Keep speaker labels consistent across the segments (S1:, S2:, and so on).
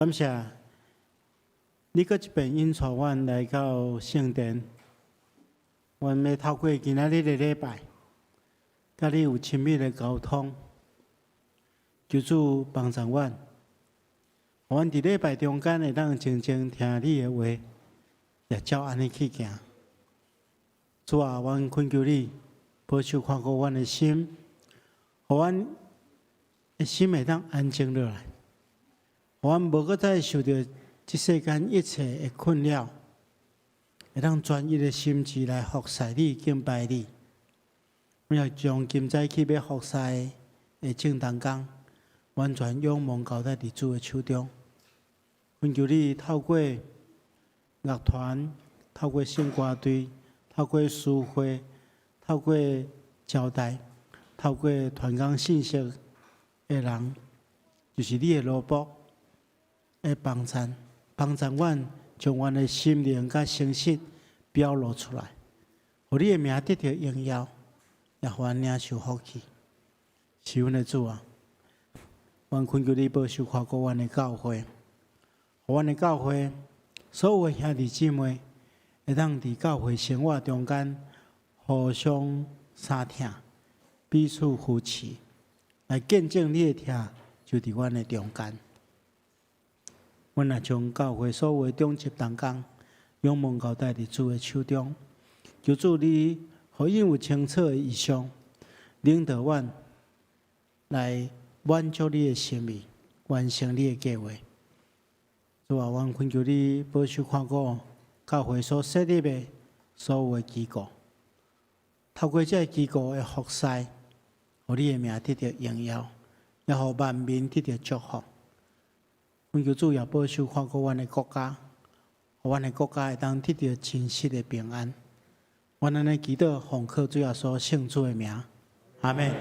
S1: 感謝你閣一遍引帶阮來到聖殿，阮欲透過今仔日的禮拜，佮你有親密的溝通。求主幫助阮，予阮佇禮拜中間會當靜靜聽你的話，也照按呢去行。主啊，阮懇求你保守看顧阮的心，予阮的心會當安靜落來，予阮無閣再受著這世間一切的困擾，會當專一的心志來服侍你、敬拜你。阮也將今早起欲服侍的眾同工，完全仰望交託佇主的手中。懇求你透過樂團、透過聖歌隊、透過司會、透過招待、透過傳講信息的人，就是你的奴僕的幫贊，幫助阮將阮的心靈佮誠實表露出來，予你的名得著榮耀，也予阮領受福氣。是阮的主啊！阮懇求你保守看顧阮的教會，予阮的教會所有的兄弟姊妹，會當佇教會生活中間互相相疼，彼此扶持，來見證你的疼就佇阮的中間。阮也將教會所有的長執同工，仰望交託佇主的手中，求主你予𪜶有清楚的異象，領導阮來滿足你的心意，完成你的計劃。主啊，阮懇求你保守看顧教會所設立的所有的機構，透過這个機構的服侍，予你的名得著榮耀，也予萬民得著祝福。懇求主也保守看顧阮的國家，予阮的國家會當得著真實的平安。阮按呢祈禱，奉靠主耶穌聖主的名，阿們。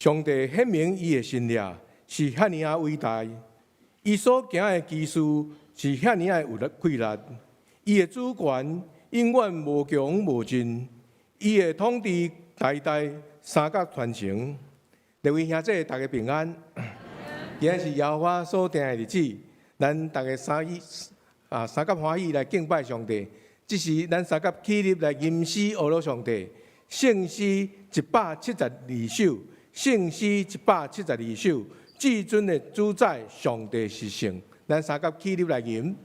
S2: 上帝顯明伊的神力是遐爾仔偉大，伊所行的奇事是遐爾仔有力氣力，伊的主權永遠無窮無盡，伊的統治代代相佮傳承。各位兄弟，大家平安。今日是耶和華所定的日子，咱大家三喜啊，相佮歡喜來敬拜上帝。這時咱相佮起立來吟詩阿羅上帝。聖詩172首，聖詩172首，至尊的主宰上帝是聖。咱相佮起立來吟。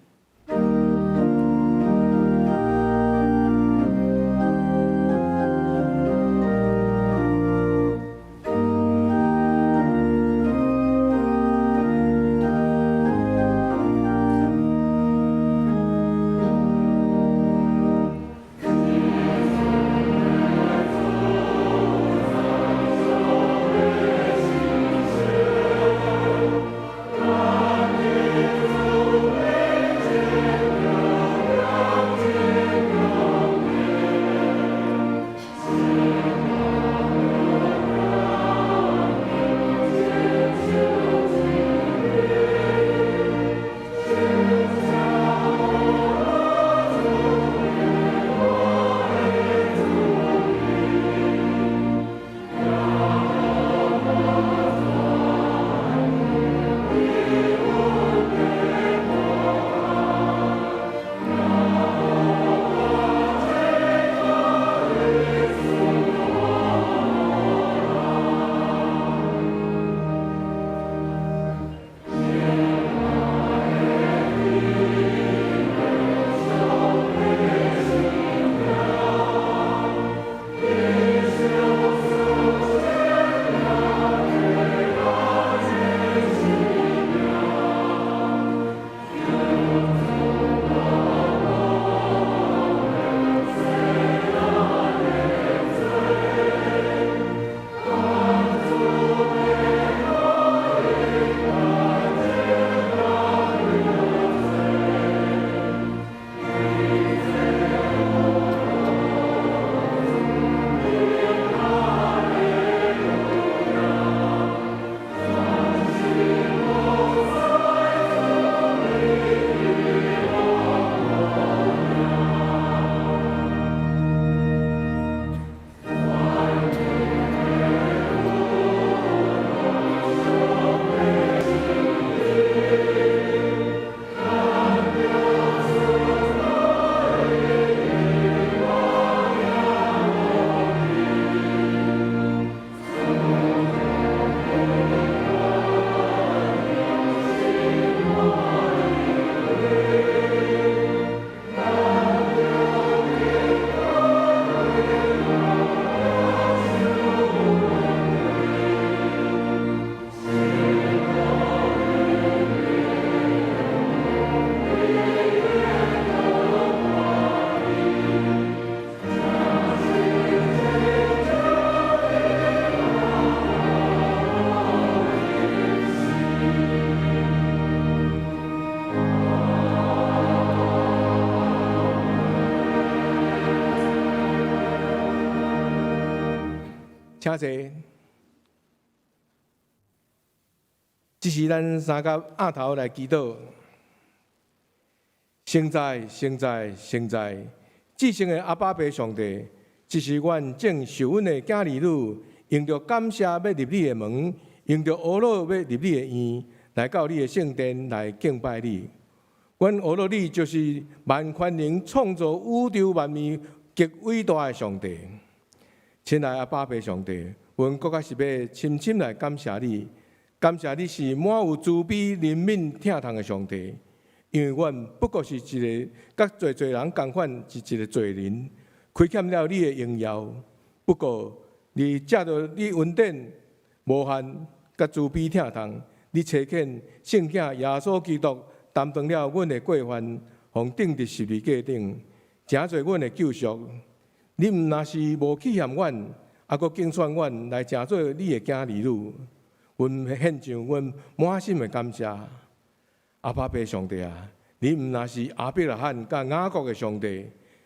S2: 請坐。這時咱相佮徛頭來祈禱。聖哉，聖哉，聖哉！至聖的阿爸父上帝，這時阮眾受阮的囝兒女，用著感謝欲入你的門，用著呵咾欲入你的院，來到你的聖殿來敬拜你。阮呵咾你就是萬權能創造宇宙萬物極偉大的上帝。親愛阿爸父上帝，阮閣較是欲深深來感謝你，感謝你是滿有慈悲、憐憫、疼痛的上帝。因為阮不過是一個佮濟濟人仝款，是一個罪人，虧欠了你的榮耀。不過，你藉著你恩典無限，佮慈悲疼痛，你差遣聖子耶穌基督擔當了阮的過犯，予釘佇十字架頂，成做阮的救贖。你毋若是無棄嫌阮，猶閣揀選阮來成做你的囝兒女，阮獻上阮滿心的感謝。阿爸父上帝啊，你毋若是亞伯拉罕佮雅各的上帝，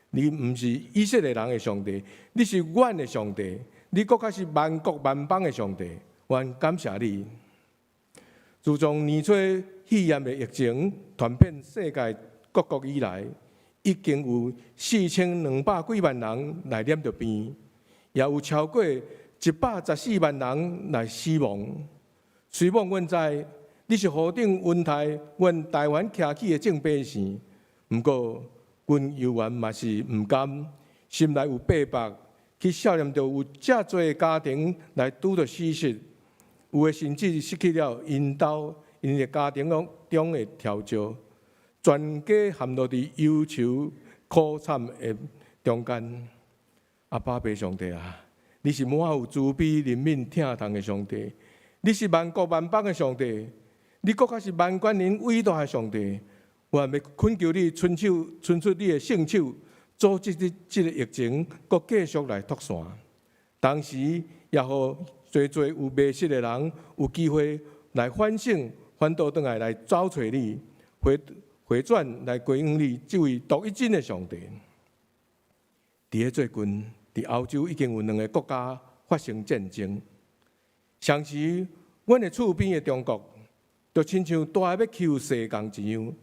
S2: 你毋是以色列人的上帝，你是阮的上帝，你閣較是萬國萬邦的上帝。阮阮感謝你。自從年初肺炎的疫情傳遍世界各國以來，已經有4200幾萬人來染著病，也有超過114萬人來死亡。雖罔阮知你是何等恩待阮台灣徛起的眾百姓，毋過阮猶原嘛是毋甘，心內有百縛，去想念著有遮濟家庭來拄著死失，有的甚至失去了𪜶兜𪜶的家庭中的調照，全家陷落佇憂愁苦慘的中間。阿爸父上帝啊，你是滿有慈悲憐憫疼痛的上帝，你是萬國萬邦的上帝，你閣較是萬軍能偉大的上帝。我欲懇求你伸手，伸出你的聖手，阻止這個疫情閣繼續來擴散。同時，也予濟濟有迷失的人有機會來反省，反倒轉來來找揣你，回回轉來歸向你這位獨一真的上帝。佇咧最近，佇歐洲已經有兩個國家發生戰爭。同時，阮的厝邊的中國，就親像大欲欺負細仝一樣，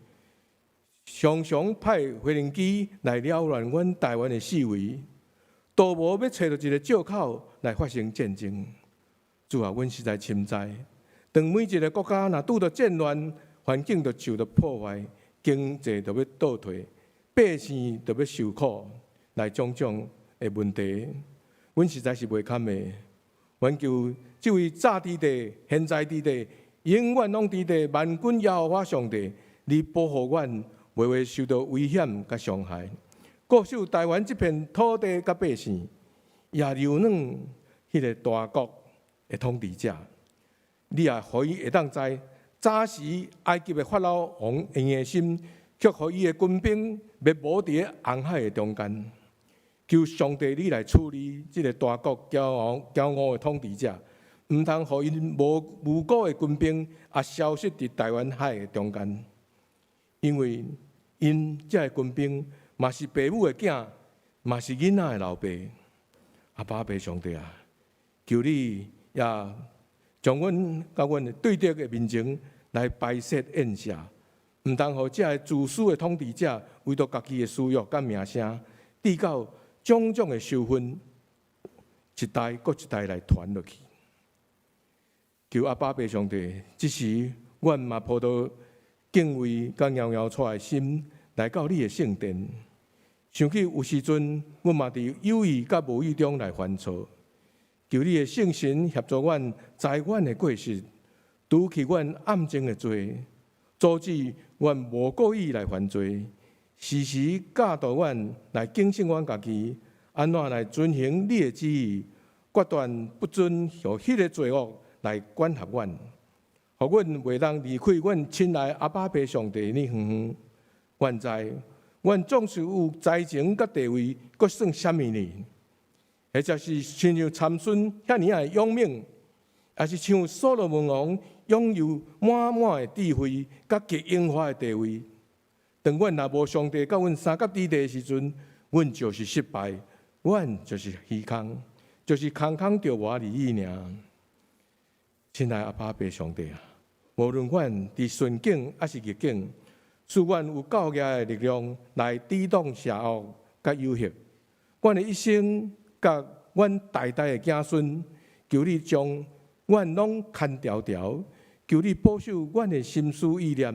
S2: 常常派飛行機來擾亂阮台灣的四圍，都無欲揣著一個藉口來發生戰爭。主啊，阮實在深知，當每一個國家若拄著戰亂，環境就受到破壞，經濟就欲倒退，百姓就欲受苦，來種種的問題，阮實在是袂堪的。阮求這位早佇地、現在佇地、永遠攏佇地萬軍耶和華上帝，你保護阮，袂會受到危險佮傷害，固守台灣這片土地佮百姓，也留軟彼个大國的統治者。你也予伊會當知，早時埃及的法老王硬的心，卻予伊的軍兵滅無佇咧紅海的中間。求上帝你來處理這个大國驕傲驕傲的統治者，毋通予𪜶無無辜的軍兵也消失佇台灣海的中間，因為𪜶這个軍兵嘛是爸母的囝，嘛是囡仔的老爸。阿爸父上帝啊，求你也將阮佮阮的對敵的面前來排泄宴席，毋通予這个自私的統治者為著家己的私欲佮名聲，締到種種的仇恨一代閣一代來傳落去。求阿爸父上帝，這時阮嘛抱著敬畏佮搖搖掣的心來到你的聖殿。想起有時陣，阮嘛佇有意佮無意中來犯錯。求你的聖神協助阮知阮的過失，除去阮暗中的罪，阻止阮無故意來犯罪，時時教導阮來警醒阮家己，按怎來遵行你的旨意，決斷不准予彼个罪惡來管轄阮，予阮袂當離開阮親愛阿爸父上帝你遠遠。阮知，阮縱使有才情佮地位，閣算啥物呢？或者是親像參孫遐爾仔的勇猛，抑是像所羅門王擁有滿滿的智慧佮極榮華的地位。當阮若無上帝佮阮相佮佇地的時陣，阮就是失敗，阮就是虛空，就是空空著無而已爾。親愛阿爸父上帝啊，無論阮佇順境抑是逆境，賜阮有夠額的力量來抵擋邪惡佮誘惑。阮的一生佮阮代代的子孫，求你將阮攏牽牢牢，求你保守阮的心思意念，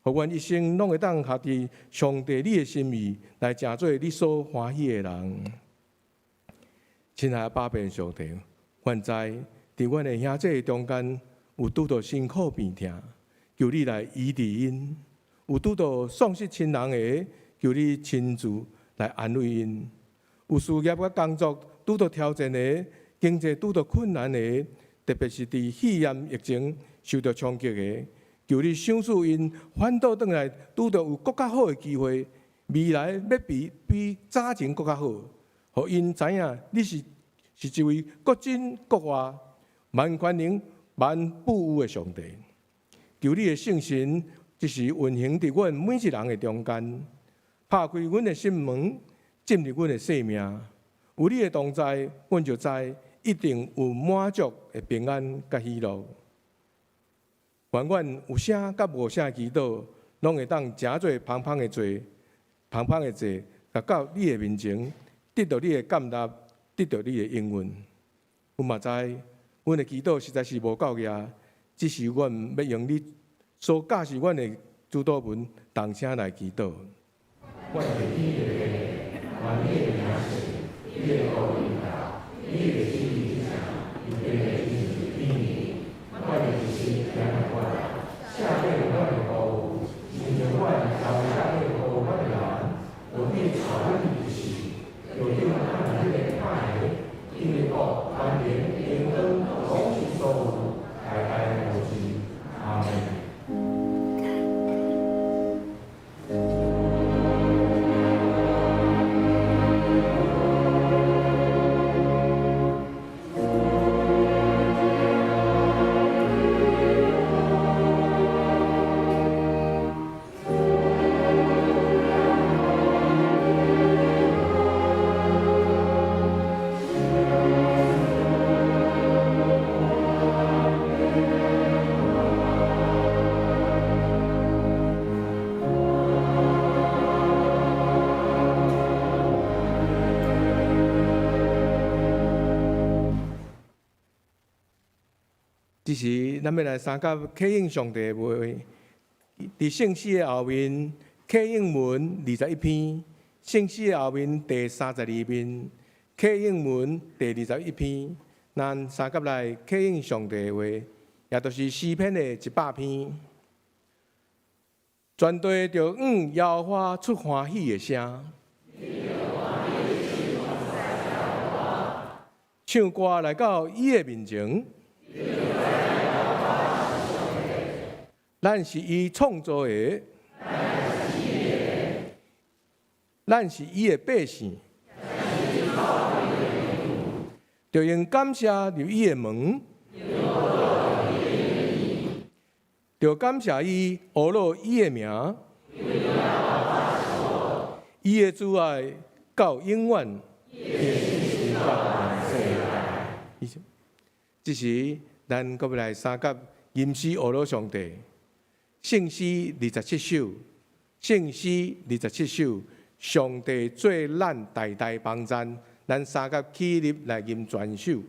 S2: 予阮一生攏會當合佇上帝你的心意，來成做你所歡喜的人。親愛的爸父上帝，阮知佇阮的兄弟中間有拄著辛苦病痛，求你來醫治𪜶；有拄著喪失親人的，求你親自來安慰𪜶；有事業佮工作拄著挑戰的，經濟拄著困難的，特別是佇肺炎疫情受著衝擊的，求你賞賜𪜶反倒轉來拄著有閣較好的機會，未來欲比早前閣較好，予𪜶知影你是一位閣真閣活、萬權能、萬富有的上帝。求你的聖神，這時運行佇阮每一人的中間，拍開阮的心門，進入阮的生命。有你的同在，阮就知一定有滿足的平安佮喜樂。願阮有聲佮無聲祈禱，攏會當誠做芳芳的祭，芳芳的祭，來到你的面前，得著你的接納，得著你的應允。阮嘛知，阮的祈禱實在是無夠額，只是阮欲用你所教示阮的主禱文同聲來祈禱。阮佇天的父，願你的名聖，你的國臨到，你的旨意行，如天的親像佇地面。阮的一生今日予阮，赦免阮的過誤，親像阮也有赦免過阮的人，無免帶阮入試，著救阮脫離歹的，因為國、權柄、榮光，攏是所有，代代無盡。阿門。這時，咱欲來相佮啟應上帝的話，佇聖詩的後面，啟應文21篇，聖詩的後面第32面，啟應文第21篇，咱相佮來啟應上帝的話，也就是詩篇的100篇。全地著向耶和華出歡喜的聲，唱歌來到伊的面前。咱是伊創造的，咱是伊的百姓，著用感謝入伊的門，著感謝伊，呵咾伊的名，伊的慈愛到永遠，這時，咱閣欲來相佮吟詩呵咾上帝。聖詩二十七首，聖詩二十七首，上帝做咱代代幫贊，咱相佮起立來吟全首。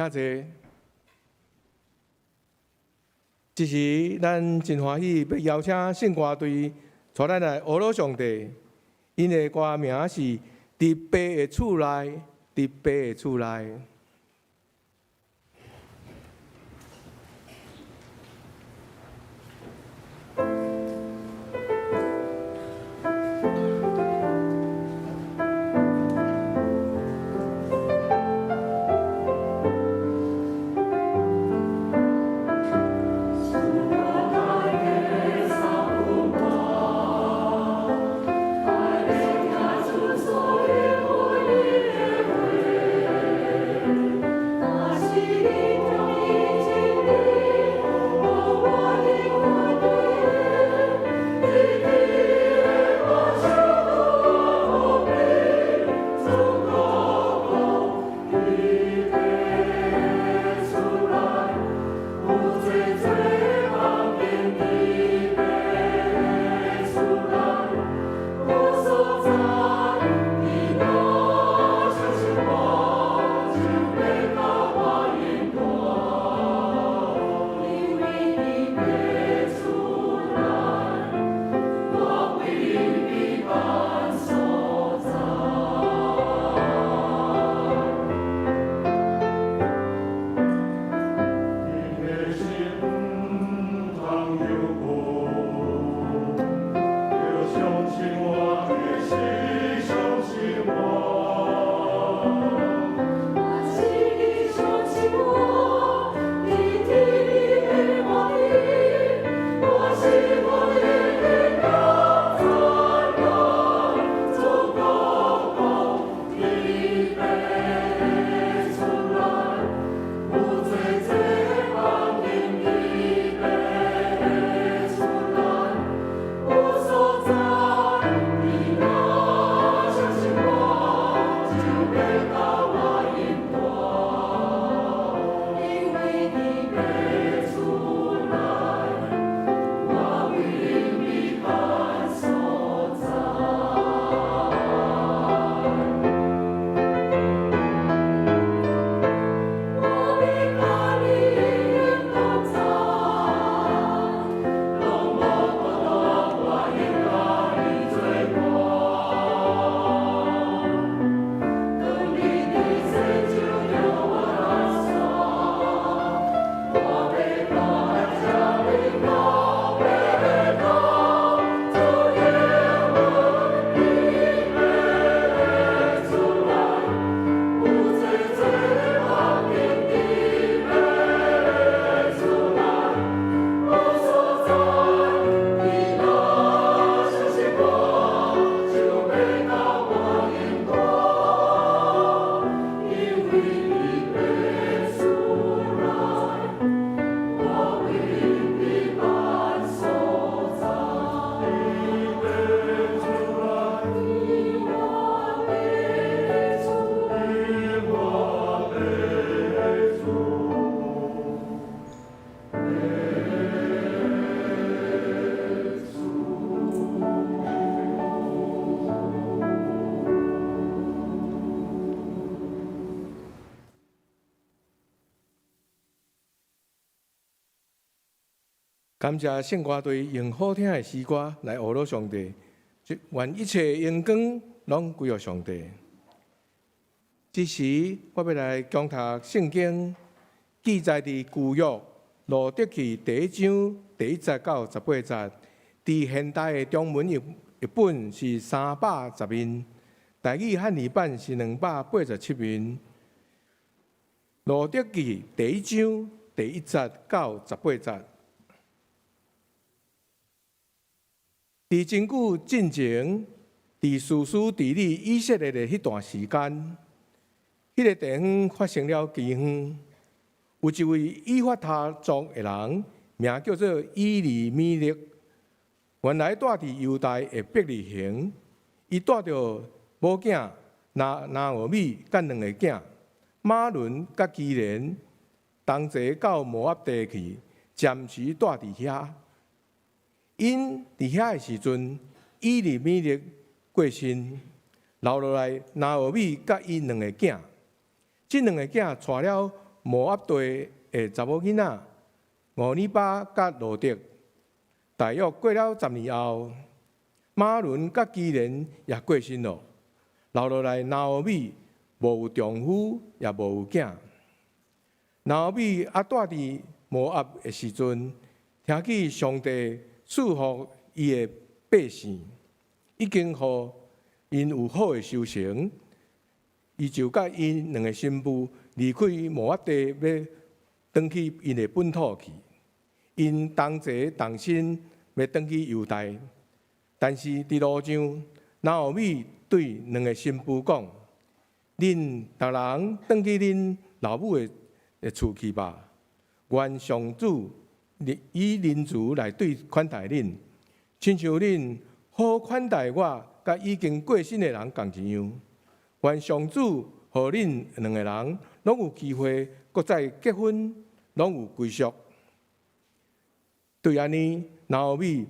S2: 請坐。這時，咱真歡喜欲邀請聖歌隊帶咱來呵咾上帝。𪜶的歌名是《佇爸的厝內》，佇爸的厝內。感謝聖歌隊用好聽的詩歌來呵咾上帝，願一切榮光攏歸予上帝。這時，我欲來講讀聖經記載佇舊約路得記第一章第一節到十八節，佇現代的中文譯本是310面，台語漢語版是287面。路得記第一章第一節到十八節。佇真久進前，佇士師治理以色列的彼段時間，彼個地方發生了饑荒。有一位以法他族的人，名叫做以利米勒，原來蹛佇猶大的伯利恆。伊帶著某囝拿拿俄米佮兩个囝瑪倫佮基連，同齊到摩押地去，暫時蹛佇遐。𪜶佇遐的時陣，以利米勒過身，留落來拿俄米佮伊兩个囝。這兩个囝娶了摩押地的查某囡仔俄利巴佮路得。大約過了10年後，瑪倫佮基連也過身咯，留落來拿俄米無有丈夫，也無有囝。拿俄米猶蹛佇摩押的時陣，聽見上帝賜福伊的百姓，已經予𪜶有好的收成，伊就佮𪜶兩个新婦離開摩押地，欲轉去𪜶的本土去。𪜶同齊動身欲轉去猶大，但是佇路上，拿俄米對兩个新婦講：恁逐人轉去恁老母的厝去吧。願上主以仁慈來對款待恁，親像恁好款待我佮已經過身的人仝一樣。願上主予恁兩个人攏有機會閣再結婚，攏有歸宿。對按呢，拿俄米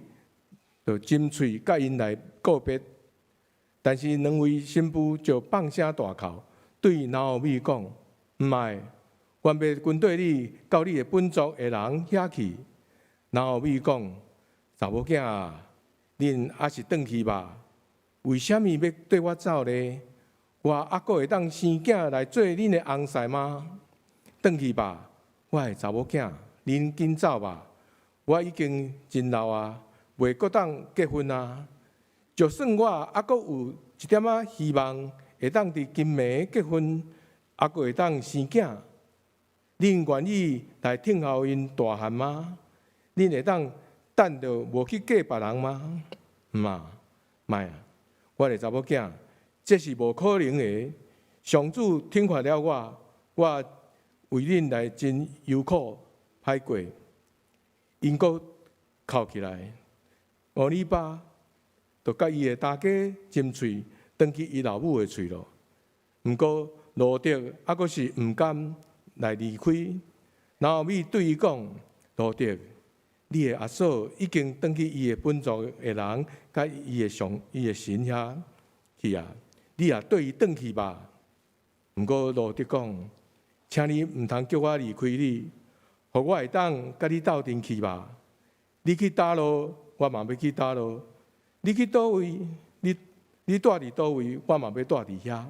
S2: 就斟喙佮𪜶來告別，但是兩位新婦就放聲大哭，對拿俄米講：毋愛，阮欲跟綴你到你的本族的人遐去。拿俄米講：查某囝啊，恁猶是轉去吧。為啥物欲綴我走呢？我猶閣會當生囝來做恁的翁婿嗎？轉去吧，我的查某囝，恁緊走吧。我已經真老啊，袂閣當結婚啊。就算我猶閣有一點仔希望，會當佇今暝結婚，猶閣會當生囝，恁願意來聽候𪜶大漢嗎？恁會當等著無去嫁別人嗎？毋啊，莫啊！我的查某囝，這是無可能的。上主懲罰了我，我為恁來真憂苦歹過。𪜶閣哭起來，俄利巴就佮伊的大家斟喙，轉去伊老母的厝咯。毋過路得猶閣是毋甘來離開。拿俄米對伊講：路得，你的阿嫂已經轉去伊的本族的人，佮伊的上伊的神遐去啊，你也綴伊轉去吧。毋過路得講：請你毋通叫我離開你。予我會當佮你鬥陣去吧。你去佗落，我嘛欲去佗落。你去佗位，你蹛佇佗位，我嘛欲蹛佇遐。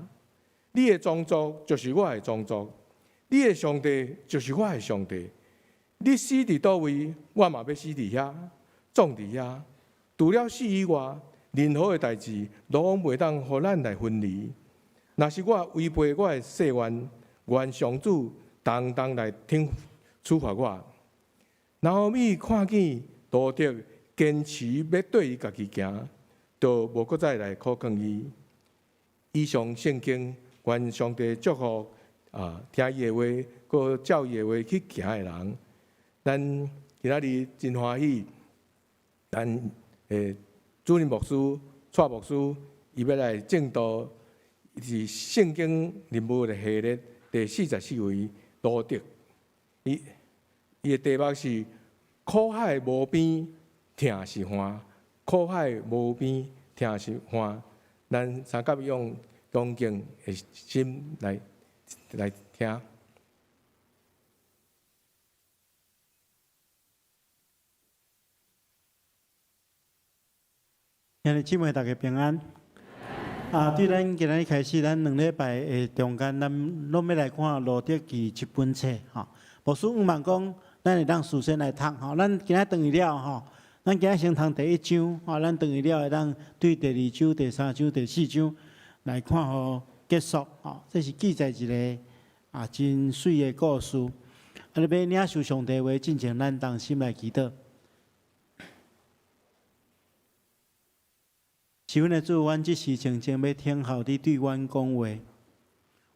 S2: 你的宗族就是我的宗族，你的上帝就是我的上帝。你死佇佗位，我嘛欲死佇遐，葬佇遐。除了死以外，任何的代誌攏袂當予咱來分離。若是我違背我的誓願，願上主重重來懲處罰我。拿俄米看見路得堅持欲綴伊家己行，就無閣再來苦勸伊。以上聖經，願上帝祝福啊，聽伊的話，閣照伊的話去行的人。咱今仔日真歡喜，咱的主任牧師、蔡牧師，伊欲來證道，是聖經人物的系列第44回路得。伊伊的題目是苦海無邊，疼是歡；苦海無邊，疼是歡。咱三甲用恭敬的心來聽。
S1: 兄弟姊妹，大家平安。啊，對咱今仔日開始，咱兩禮拜的中間，咱攏欲來看路得記這本冊吼。牧師向望講，咱會當事先來讀吼。咱今仔轉去了吼，咱今仔先讀第一章吼，咱轉去了會當對第二章、第三章、第四章來看予結束吼。這是記載一个啊真媠的故事。啊，你欲領受上帝話，進前咱同心來祈禱。是阮的主，阮這時靜靜欲聽候你對阮講話，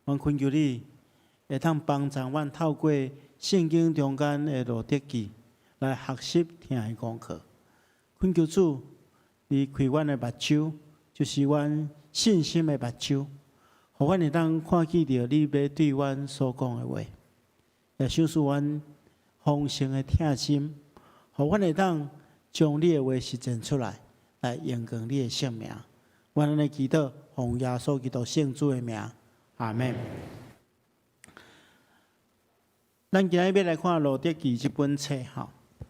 S1: 阮懇求你會當幫助阮透過聖經中間的路得記來學習疼的功課。懇求主，你開阮的目睭，就是阮信心的目睭，予阮會當看見著你欲對阮所講的話，也賞賜阮豐盛的疼心，予阮會當將你的話實踐出來。來榮光你的聖名，阮按呢祈禱，奉耶穌基督聖主的名，阿門。咱今日欲來看《路得記》這本冊吼。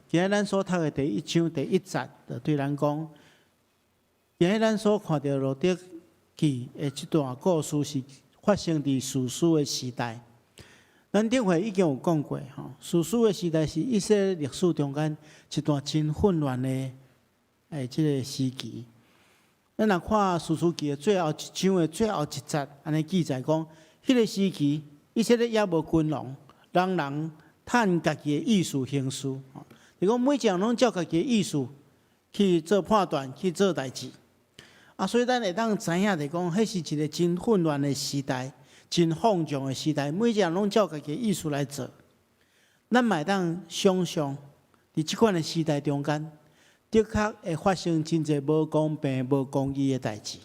S1: 今日咱所讀的第一章第一節，就對咱講，今日咱所看著《路得記》的這段故事是發生佇士師的時代。咱頂回已經有講過吼，士師的時代是以色列歷史中間一段真混亂的這个時期。咱若看《士師記》的最後一章的最後一節，按呢記載講，彼个時期以色列猶無君王，人人趁家己的意思行事，就講每一个人攏照家己的意思去做判斷，去做代誌。啊，所以咱會當知影就講，彼是一个真混亂的時代，真放縱的時代，每一个人攏照家己的意思來做。咱嘛會當想像，佇這款的時代中間，的確會發生真濟無公平、無公義的代誌，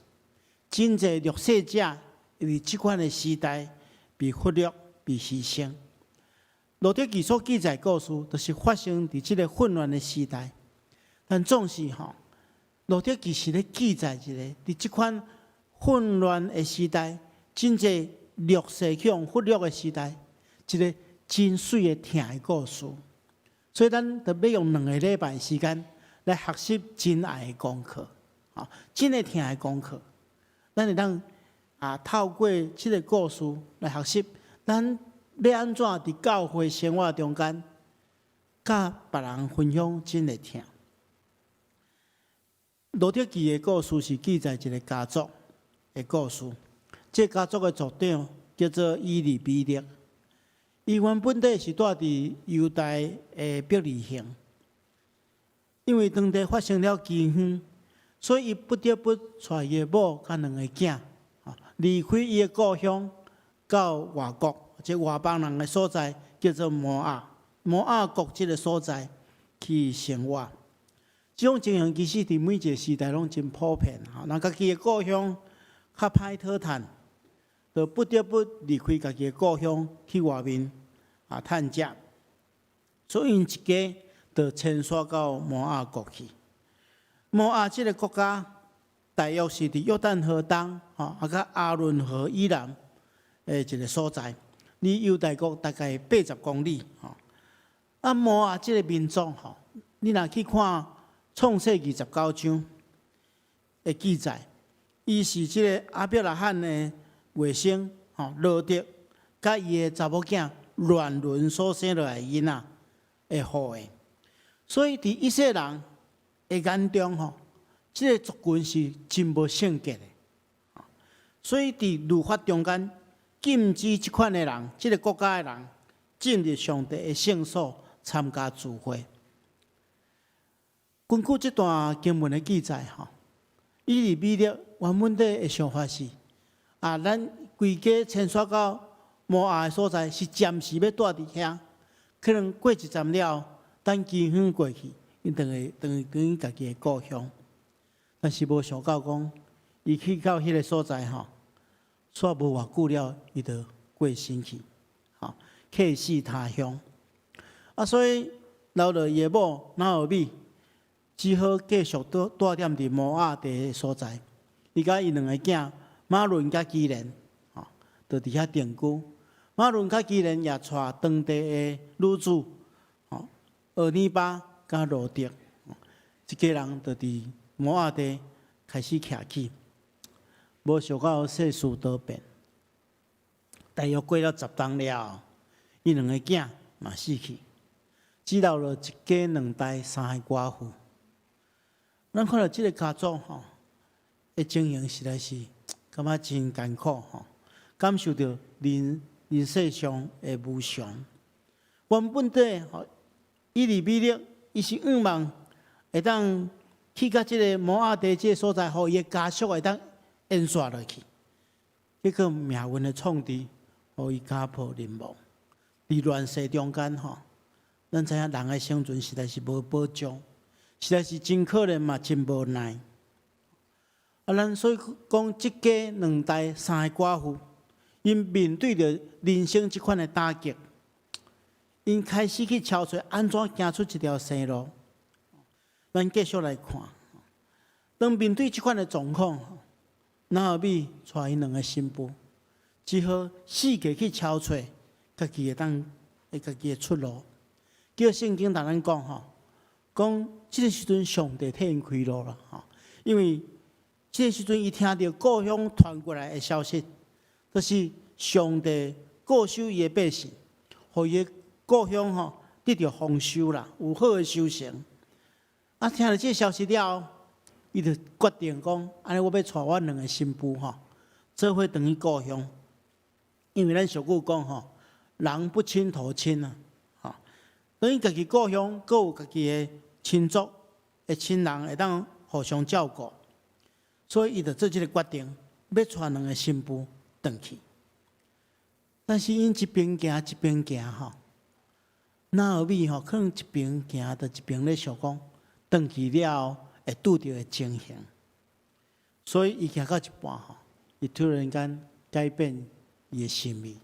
S1: 真濟弱勢者佇這款的時代被忽略、被犧牲。路得記所記載故事，就是發生佇這个混亂的時代。但總是吼，路得記是咧記載一个佇這款混亂的時代，真濟弱勢去予忽略的時代，一个真媠的疼的故事。所以咱就欲用兩个禮拜時間來學習真愛的功課，吼，真的疼的功課。咱會當啊透過這个故事來學習，咱欲按怎佇教會生活中間，佮別人分享真的疼。路得記的故事是記載一个家族的故事。這个家族的族長叫做以利米勒，伊原本底是蹛佇猶大的伯利恆，因為當地發生了饑荒，所以伊不得不帶伊的某佮兩个囝，離開伊的故鄉，到外國，這外邦人的所在，叫做摩押，摩押國這个所在去生活。這種情形其實佇每一个時代攏真普遍。吼，人家己的故鄉較歹討趁，就不得不離開家己的故鄉去外面啊趁食。所以𪜶一家就遷徙到摩押國去。摩押這个國家大約是佇約旦河東，吼，啊，佮亞倫河以南的一个所在，離猶大國大概80公里。吼，啊，摩押這个民族，吼，你若去看創世記19章的記載，伊是這个亞伯拉罕的外甥，吼，羅得，佮伊的查某囝亂倫所生落來的囡仔的後裔。所以佇以色列人的眼中，吼，這个族群是真無聖潔的。所以佇律法中間禁止這款的人，這个國家的人進入上帝的聖所參加聚會。根據這段經文的記載，吼，以利米勒原本底的想法是：啊，咱規家遷徙到摩押的所在，是暫時欲蹛佇遐，可能過一陣了，等饑荒過去，𪜶轉會轉轉去家己的故鄉。但是無想到講，伊去到彼个所在吼，煞無偌久了，伊就過身去，吼，客死他鄉。啊，所以留落伊的某拿俄米，只好繼續蹛蹛踮佇摩押地的所在。伊佮伊兩个囝瑪倫佮基連，吼，就佇遐定居。瑪倫佮基連也帶當地的女子，吼，俄爾巴佮路得，一家人就佇摩押地開始徛起。無想到世事多變，大約過了10冬了後，伊兩个囝嘛死去，只留落一家兩代三个寡婦。咱看著這个家族吼的情形，實在是感覺真艱苦吼，感受著人人世上的無常。原本底吼，以利米勒伊是向望會當去到這个摩押地這个所在，予伊的家屬會當延續落去。結果命運的創治，予伊家破人亡。佇亂世中間吼，咱知影人的生存實在是無保障，實在是真可憐嘛，真無奈。啊，咱所以講，這家兩代三个寡婦，𪜶面對著人生這款的打擊，𪜶開始去搜揣按怎行出一條生路。咱繼續來看，當面對這款的狀況，拿俄米帶𪜶兩个新婦，只好四界去搜揣，家己會當的家己的出路。叫聖經同咱講吼，講這个時陣上帝替𪜶開路啦吼，因為這个時陣伊聽著故鄉傳過來的消息，就是上帝顧守伊的百姓，予伊的故鄉吼得著豐收啦，有好的收成。啊，聽著這个消息了後，伊就決定講，按呢我欲帶阮兩个新婦吼，做伙轉去故鄉。因為咱俗語講吼，人不親頭親啊，吼，轉去家己故鄉，閣有家己的親族的親人會當互相照顧，所以伊就做這个決定，欲帶兩个新婦轉去。但是𪜶一邊行一邊行吼，拿俄米吼可能一邊行就一邊咧想講，轉去了後會拄著的情形，所以伊行到一半吼，伊突然間改變伊的心意，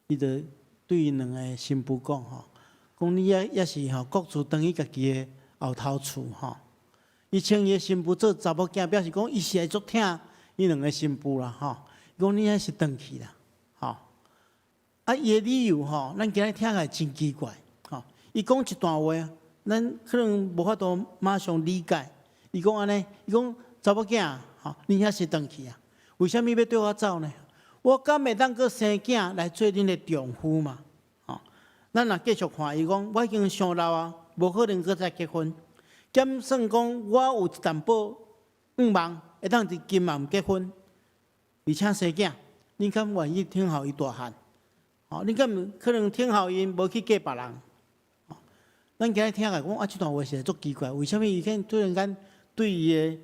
S1: 伊就對𪜶兩个新婦講吼，講你猶是吼各自轉去家己的後頭厝吼。伊稱伊的新婦做查某囝，表示講伊是會足疼𪜶兩个新婦啦吼。伊講你猶是轉去啦，吼。啊，伊的理由吼，咱今日聽起來真奇怪，吼。伊講一段話，咱可能無法度馬上理解。伊講按呢，伊講查某囝，吼，你猶是轉去啊？為啥物欲綴我走呢？我敢會當閣生囝來做恁的丈夫嘛？吼，咱若繼續看，伊講我已經傷老啊，無可能閣再結婚。減算講我有一淡薄願望，會當佇迦南結婚，而且生囝，恁敢願意聽候伊大漢？吼，恁敢可能聽候𪜶無去嫁別人？咱今日聽來講啊，這段話實在足奇怪，為啥物伊會突然間對伊的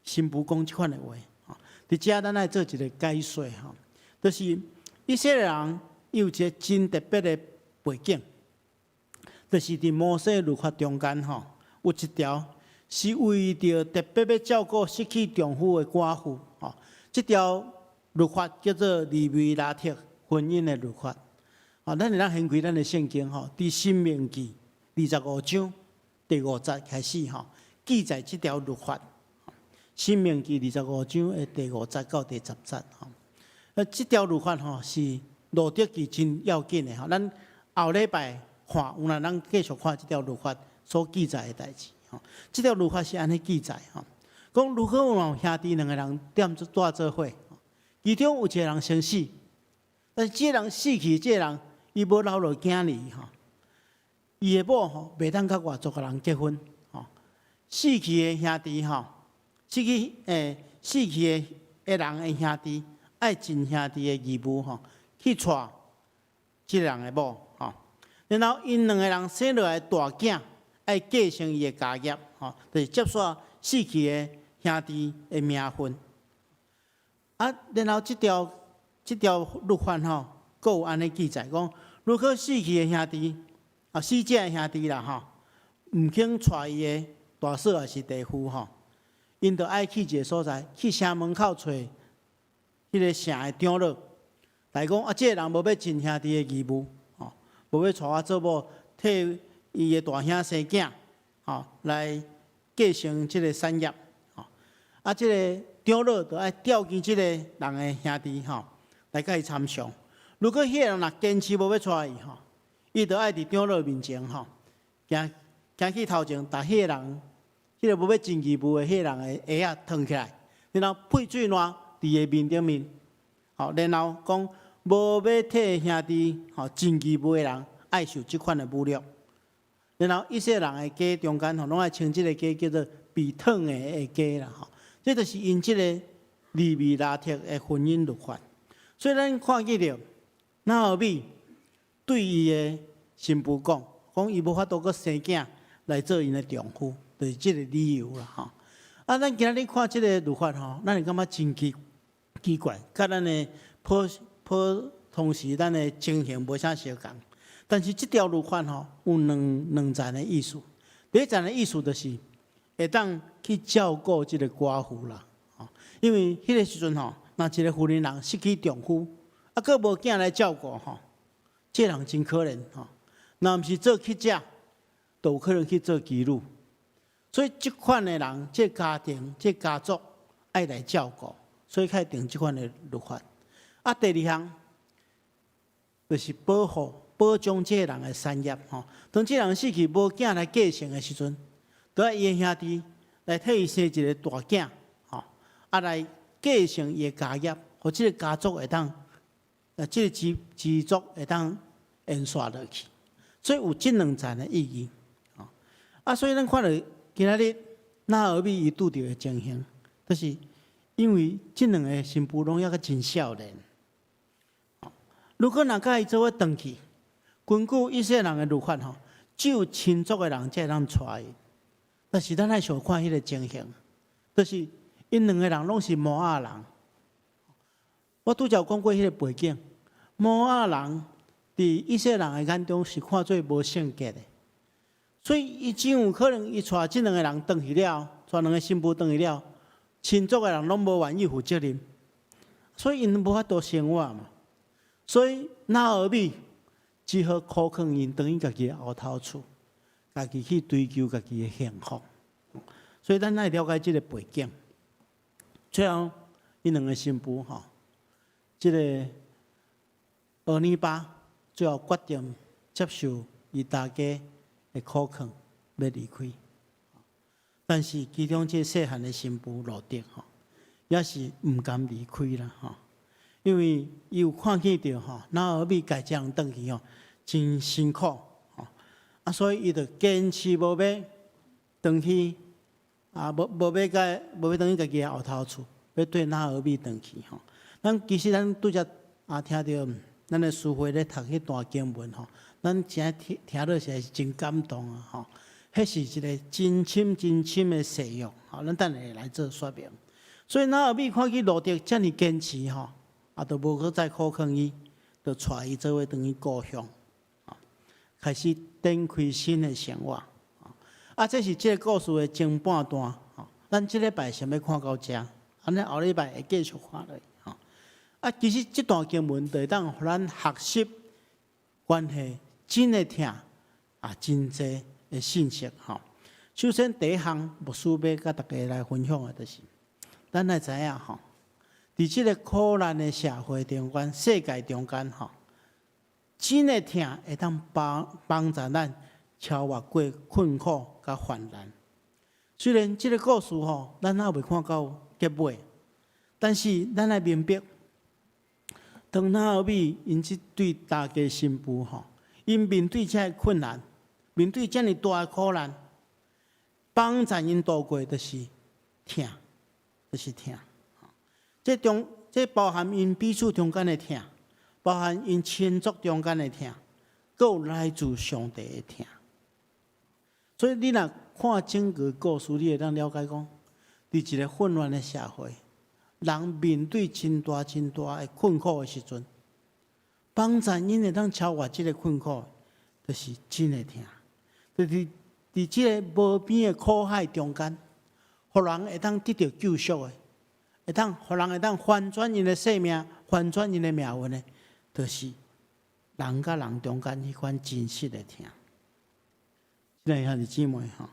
S1: 新婦講這款的話？吼，佇遮咱愛做一个解說吼，就是以色列人伊有一个真特別的背景，就是佇摩西律法中間吼，有一條是為著特別欲照顧失去丈夫的寡婦吼，這條律法叫做利未拉特婚姻的律法。啊，咱會當掀開咱的聖經吼，佇申命記25章第五節開始吼，記載這條律法。申命記二十五章的第五節到第十節吼，啊，這條律法吼是路得記真要緊的吼。咱後禮拜看，有影咱繼續看這條律法所記載的代誌吼。這條律法是按呢記載吼，講如果有兄弟兩个人踮做蹛做伙，其中有一个人先死，但是這个人死去，這个人伊無留落囝兒吼，伊的某吼袂當佮外族的人結婚吼。死去的兄弟吼，死去的的人的兄弟，愛盡兄弟的義務吼，去娶這个人的某吼。然後𪜶兩个人生落來大囝，愛繼承伊的家業吼，就是接續死去的兄弟的名分。啊，然後這條律法吼，閣有按呢記載講，如果死去的兄弟，啊，死者的兄弟啦吼，毋肯娶伊的大嫂抑是弟婦吼，𪜶就愛去一个所在，去城門口揣彼个城的長老，來講啊，這个人無欲盡兄弟的義務，吼，無欲娶我做某，替伊的大兄生囝，吼，來繼承這个產業，吼，啊，這个長老就愛召見這个人的兄弟，吼，來共伊參詳。如果彼个人若堅持無欲娶伊，吼，伊就愛佇長老面前，吼，行行去頭前，共彼个人，彼个無欲盡義務的彼个人的鞋仔脫起來，然後噴水涎佇伊面頂面，吼，然後講無欲替兄弟吼盡義務的人，愛受這款的侮辱。然後以色列人的家中間吼，攏愛稱這个家叫做被燙的家啦，吼。這就是𪜶這个利未拉特的婚姻律法。所以咱看見著拿俄米對伊的新婦講，講伊無法度閣生囝來做𪜶的丈夫，就是這个理由啦，吼。啊，咱今仔日看這个律法吼，咱會感覺真奇怪，佮咱的普普通時咱的情形無啥相仝。但是這條律法吼有兩層的意思。第一層的意思就是會當去照顧這个寡婦啦，吼，因為彼个時陣吼，若一个婦人人失去丈夫，啊，閣無囝來照顧吼，這个人真可憐吼。若毋是做乞食，就有可能去做妓女。所以這款的人，這个家庭、這个家族愛來照顧，所以才定這款的律法。啊，第二項就是保護。保障這个人的產業吼。當這个人死去無囝來繼承的時陣，就愛伊的兄弟來替伊生一个大囝，吼，啊來繼承伊的家業，予這个家族會當，這个支族會當延續落去。所以有這兩層的意義。啊，所以咱看著今仔日拿俄米伊拄著的情形，就是因為這兩个新婦攏猶閣真少年。如果若佮伊做伙轉去，根據以色列人的律法吼，只有親族的人才會當娶伊。但是咱愛想看彼个情形，就是𪜶兩个人攏是摩押人。我拄才有講過彼个背景，摩押人佇以色列人的眼中是看做無聖潔的，所以伊真有可能伊帶這兩个人轉去了，帶兩个新婦轉去了，親族的人攏無願意負責任，所以𪜶無法度生活嘛。所以拿俄米只好苦勸𪜶轉去家己的後頭厝，家己去追求家己的幸福。所以咱愛了解這个背景。最後，𪜶兩个新婦吼，這个俄尼巴最後決定接受伊大家的苦勸，欲離開。但是其中這个細漢的新婦路得吼，也是毋甘離開啦吼。因為伊有看見著吼，拿俄米家己一人轉去吼，真辛苦吼，啊，所以伊就堅持無欲轉去，啊，無欲轉去家己的後頭厝，欲綴拿俄米轉去吼。咱其實咱拄才啊聽著咱的司會咧讀彼段經文吼，咱真聽聽落實在是真感動啊吼。彼是一个真深真深的誓約，吼，咱等下會來做說明。所以拿俄米看見路得遮爾堅持吼，啊，就無閣再苦勸伊，就帶伊做伙轉去故鄉，開始展開新的生活。啊，這是這个故事的前半段。咱這禮拜先欲看到遮，按呢後禮拜會繼續看落去。啊，其實這段經文就會當予咱學習關係真的疼啊，真濟的信息。吼，首先第一項牧師欲佮大家來分享的，就是咱來知影吼，佇這个苦難的社會中間、世界中間，吼，真的疼會當幫助咱超越過困苦佮患難。雖然這个故事吼，咱猶未看到結尾，但是咱愛明白，當拿俄米𪜶這對大家新婦吼，𪜶面對這个困難，面對遮爾大的苦難，幫助𪜶度過就是疼，就是疼。這中這包含𪜶彼此中間的疼，包含𪜶親族中間的疼，閣有來自上帝的疼。所以你若看整個故事，你會當了解講，佇一个混亂的社會，人面對真大真大的困苦的時陣，幫助𪜶會當超越這个困苦，就是真的疼。就是佇這个無邊的苦海中間，予人會當得著救贖的，會當予人會當翻轉𪜶的生命、翻轉𪜶的命運的，就是人佮人中間彼款真實的疼。親愛兄弟姊妹吼，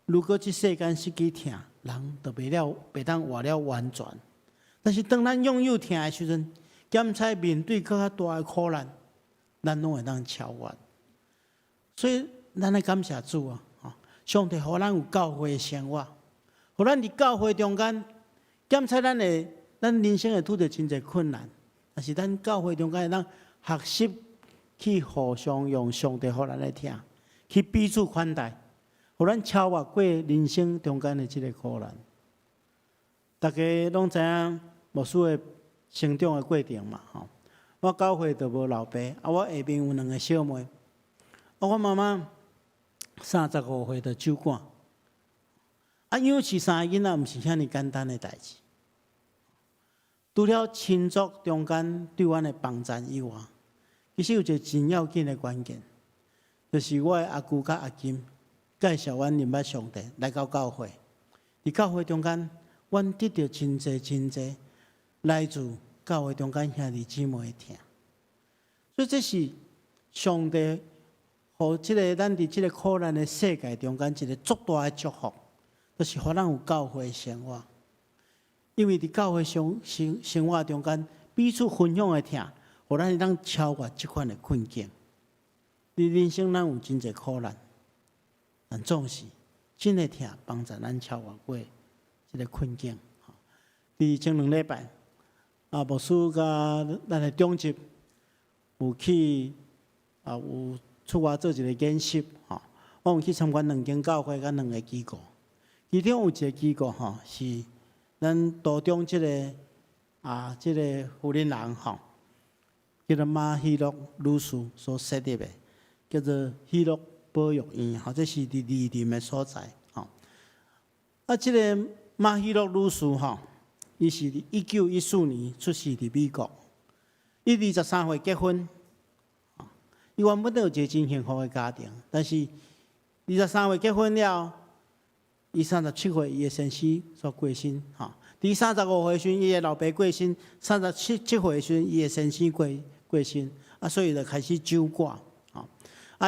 S1: 如果這世間失去疼，人就袂當活了完全。但是當咱擁有疼的時陣，兼且面對閣較大的苦難，咱攏會當超越。所以，咱愛感謝主啊！上帝予咱有教會的生活，予咱佇教會中間，兼且咱人生會拄著真濟困難，但是咱教會中間會當學習去互相用上帝予咱的疼，去彼此款待，予咱超越過人生中間的這个苦難。大家攏知影牧師的成長的過程嘛？吼，我九歲就無老爸，啊，我下面有兩个小妹，啊，我媽媽35歲就酒趕，啊，養飼三个囡仔毋是遐爾簡單的代誌。除了親族中間對阮的幫贊以外，其實有一个真要緊的關鍵，就是我的阿舅佮阿金介紹阮認捌上帝來到教會。佇教會中間，阮得著真濟真濟來自教會中間兄弟姊妹的疼。所以這是上帝予這个咱佇這个苦難的世界中間一个足大的祝福，就是予咱有教會生活。因為佇教會生活中間，彼此分享的疼，予咱會當超越這款的困境。佇人生咱有真濟苦難，但總是真的疼幫助咱超越過這个困境。佇前兩禮拜，牧師佮咱的長執有去有出外做一个研習吼。我有去參觀兩間教會佮兩个機構，其中有一个機構吼是咱都中這个這个婦人人吼，叫做馬希諾女士所設立的，叫做喜樂保育院，吼，這是佇二林的所在，吼。這个馬希諾女士吼，伊是佇1914年出世佇美國，伊23歲結婚，伊原本都有一个真幸福的家庭，但是二十三歲結婚了，伊37歲伊的先生煞過身，吼。佇35歲時陣，伊的老爸過身；37歲時陣，伊的先生過身，所以就開始守寡，吼。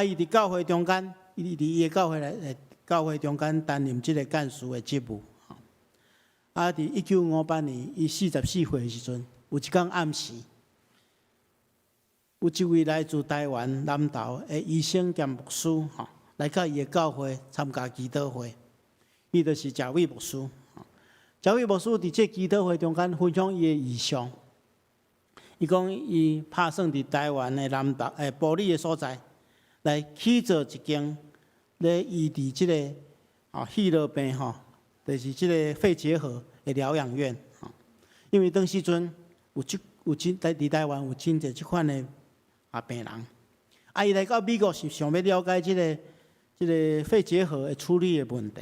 S1: 伊佇教會中間，伊佇伊的教會來，教會中間擔任這个幹事的職務，吼。佇1958年，伊44歲的時陣，有一工暗時，有一位來自台灣南投的醫生兼牧師，吼，來到伊的教會參加祈禱會，伊就是賈偉牧師。賈偉牧師佇這祈禱會中間分享伊的異象，伊講伊拍算佇台灣的南投埔里的所在，來起造一間咧醫治這个血液病吼，就是這个肺結核的療養院。因為當時陣有這有真佇台灣有真濟這款的病人，伊來到美國是想欲了解這个肺結核的處理的問題，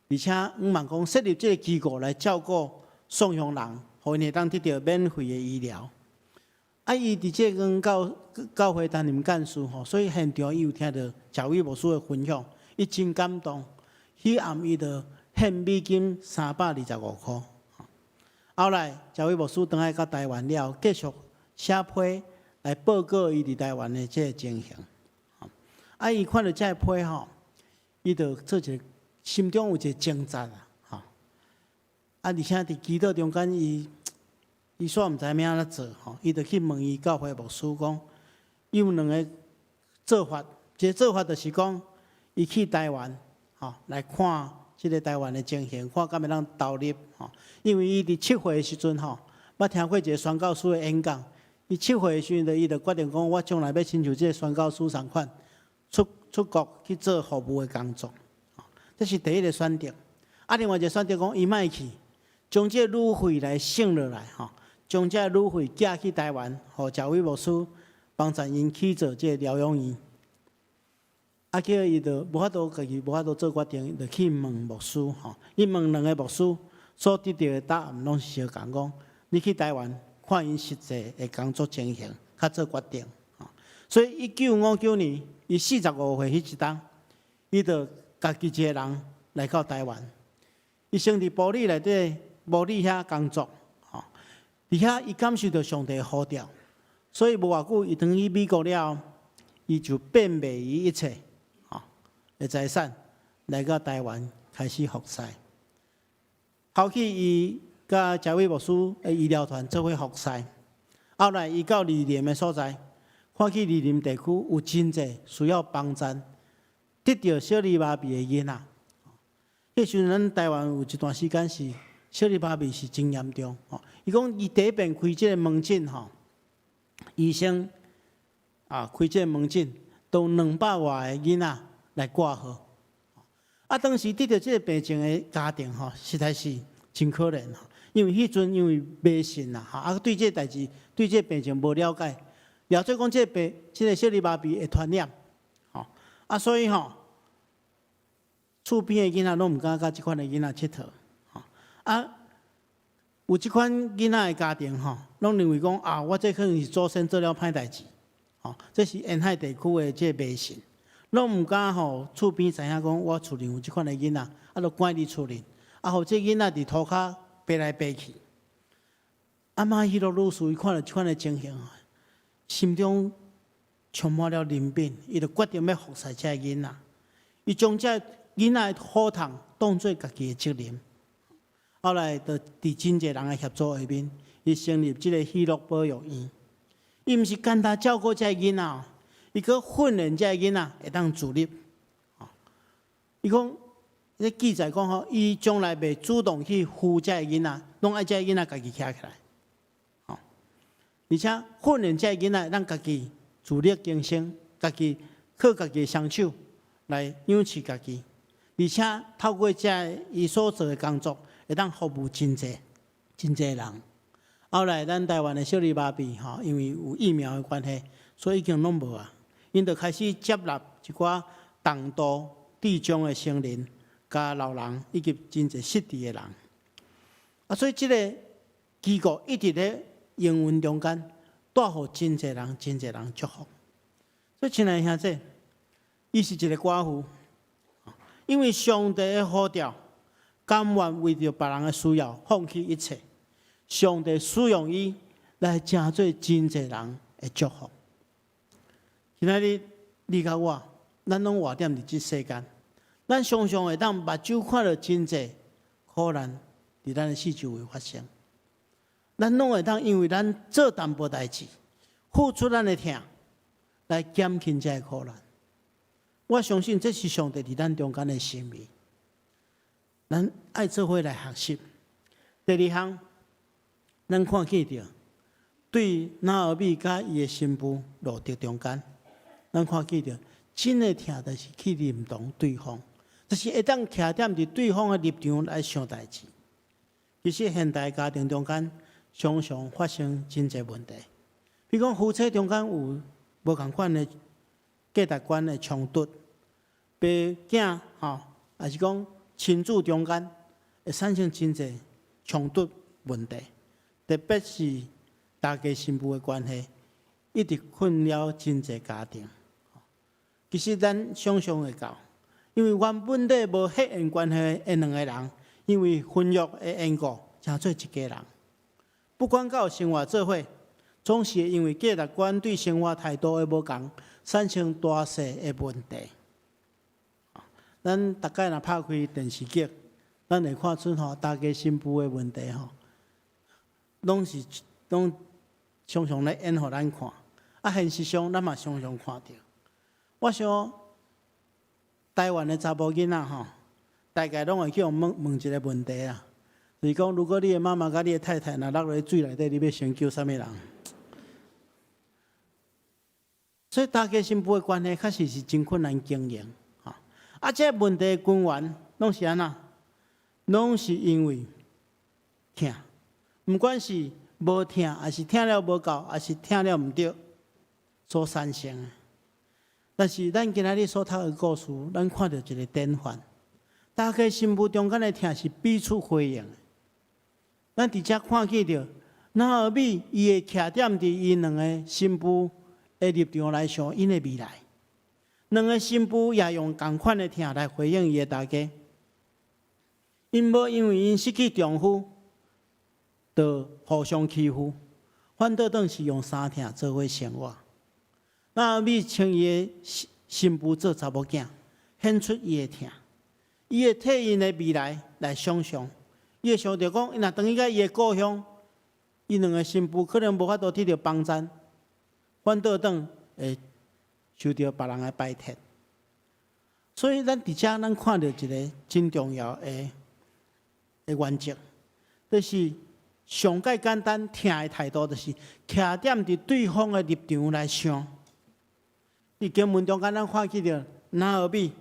S1: 而且向望講設立這个機構來照顧送鄉人，予𪜶會當得著免費的醫療。伊佇這間教會擔任幹事吼，所以現場伊有聽著賈偉牧師的分享，伊真感動。彼暗伊就獻美金325箍。後來賈偉牧師轉來到台灣了，繼續寫批來報告伊佇台灣的這个情形。伊看著這个批吼，伊就做一个心中有一個掙扎啦，吼。而且佇祈禱中間，伊煞毋知欲按怎做吼，伊就去問伊教會牧師講，伊有兩个做法，一个做法就是講，伊去台灣吼來看這个台灣的情形，看敢會當投入吼。因為伊佇七歲的時陣吼，捌聽過一个宣教師的演講，伊七歲的時陣，伊就決定講，我將來欲親像這个宣教師仝款，出國去做服務的工作。這是第一个選擇。另外一个選擇講，伊莫去，將這个旅費來省落來吼，將這个旅費寄去台灣，予賈偉牧師幫助𪜶去做這个療養院。叫伊就無法度家己無法度做決定，就去問牧師吼。伊問兩个牧師，所得著的答案攏是相仝講，你去台灣看𪜶實際的工作情形，較做決定。所以1959年，伊45歲彼一冬，伊就家己一个人來到台灣。伊先佇埔里內底，埔里遐工作，吼，佇遐伊感受著上帝呼召，所以無偌久，伊轉去美國了後，伊就變賣伊一切，吼的財產來到台灣開始服侍。後去伊佮賈偉牧師的醫療團做伙服侍，後來伊到二林的所在，看見二林地區有真濟需要幫助，得著小兒麻痹的囡仔。彼時陣咱台灣有一段時間是小兒麻痹是真嚴重，吼。伊講伊第一遍開這个門診吼，醫生開這个門診，都200外个囡仔來掛號。當時得著這个病症的家庭吼，實在是真可憐吼，因為彼陣因為迷信啦，吼，對這个代誌，對這个病情無了解，了解講這个病，這个小兒麻痹會傳染，吼，所以吼，厝邊的囡仔攏毋敢佮這款的囡仔𨑨迌，吼，有這款囡仔的家庭吼，攏認為講啊，我這可能是祖先做了歹代誌，吼，這是沿海地區的這個迷信，攏毋敢予厝邊知影講我厝裡有這款的囡仔，就關佇厝裡，予這囡仔佇塗跤爬來爬去。馬希諾女士伊看著這款的情形，心中充滿了憐憫，伊就決定欲服侍這个囡仔，伊將這囡仔的苦痛當做家己的責任。後來，就佇真濟人的協助下面，伊成立這个喜樂保育院。伊毋是簡單照顧這个囡仔，伊閣訓練這个囡仔會當自立。伊講，這記載講吼，伊從來袂主動去扶這個囡仔，攏愛這個囡仔家己徛起來。吼，而且訓練這個囡仔會當家己自力更生，家己靠家己的雙手來養飼家己。而且透過這伊所做的工作，會當服務真濟真濟人。後來咱台灣的小兒麻痹吼，因為有疫苗的關係，所以已經攏無啊。𪜶就開始接納一寡重度智障的成人、佮老人以及真濟失智的人。啊，所以這个機構一直咧營運中間，帶予真濟人、真濟人祝福。所以親愛兄弟，伊是一个寡婦，因為上帝的呼召，甘願為著別人的需要放棄一切。上帝使用伊來成做真濟人的祝福。今仔日你佮我，咱攏活踮佇這世間，咱常常會當目睭看著真濟苦難佇咱的四周圍發生。咱攏會當因為咱做淡薄代誌，付出咱的疼，來減輕這个苦難。我相信這是上帝佇咱中間的心意。咱愛做伙來學習。第二項，咱看見著對拿俄米佮伊的新婦路得中間，咱看見著真的疼，就是去認同對方，就是會當徛踮佇對方的立場來想代誌。其實現代家庭中間常常發生真濟問題，比如講夫妻中間有無仝款的價值觀的衝突，爸囝吼，抑是講親子中間會產生真濟衝突問題。特別是大家新婦的關係，一直困擾真濟家庭。其實咱想象會到，因為原本底無血緣關係的兩個人，因為婚約的緣故，成做一家人。不管敢有生活做伙，總是會因為價值觀對生活態度的無仝，產生大細的問題。咱逐擺若拍開電視劇，咱會看出吼，大家新婦的問題吼，攏是攏常常咧演予咱看，啊，現實上咱嘛常常看著。我想台灣的查某囡仔吼，大概攏會去予問問一个問題啦，就是講，如果你的媽媽佮你的太太若落佇水內底，你欲先救啥物人？所以大家新婦的關係確實是真困難經營，吼。啊，這個問題的根源攏是按怎？攏是因為疼。毋管是無疼，抑是疼了無夠，抑是疼了毋對，所產生的。但是咱今仔日所讀的故事，咱看著一个典範。大家新婦中間的疼是彼此回應的。咱佇遮看見著，拿俄米伊會徛踮佇𪜶兩个新婦的立場來想𪜶的未來。兩个新婦也用仝款的疼來回應伊的大家。𪜶無因為𪜶失去丈夫，就互相欺負，反倒轉是用相疼做伙生活。拿俄米稱伊的新新婦做查某囝，顯出伊的疼。伊會替𪜶的未來來想象，伊會想著講，伊若轉去到伊的故鄉，𪜶兩个新婦可能無法度得著幫贊，反倒轉會受著別人的排斥。所以咱佇遮咱看著一个真重要的的原則，就是上蓋簡單疼的態度，就是徛踮佇對方的立場來想。佇經文中間，咱看見著拿俄米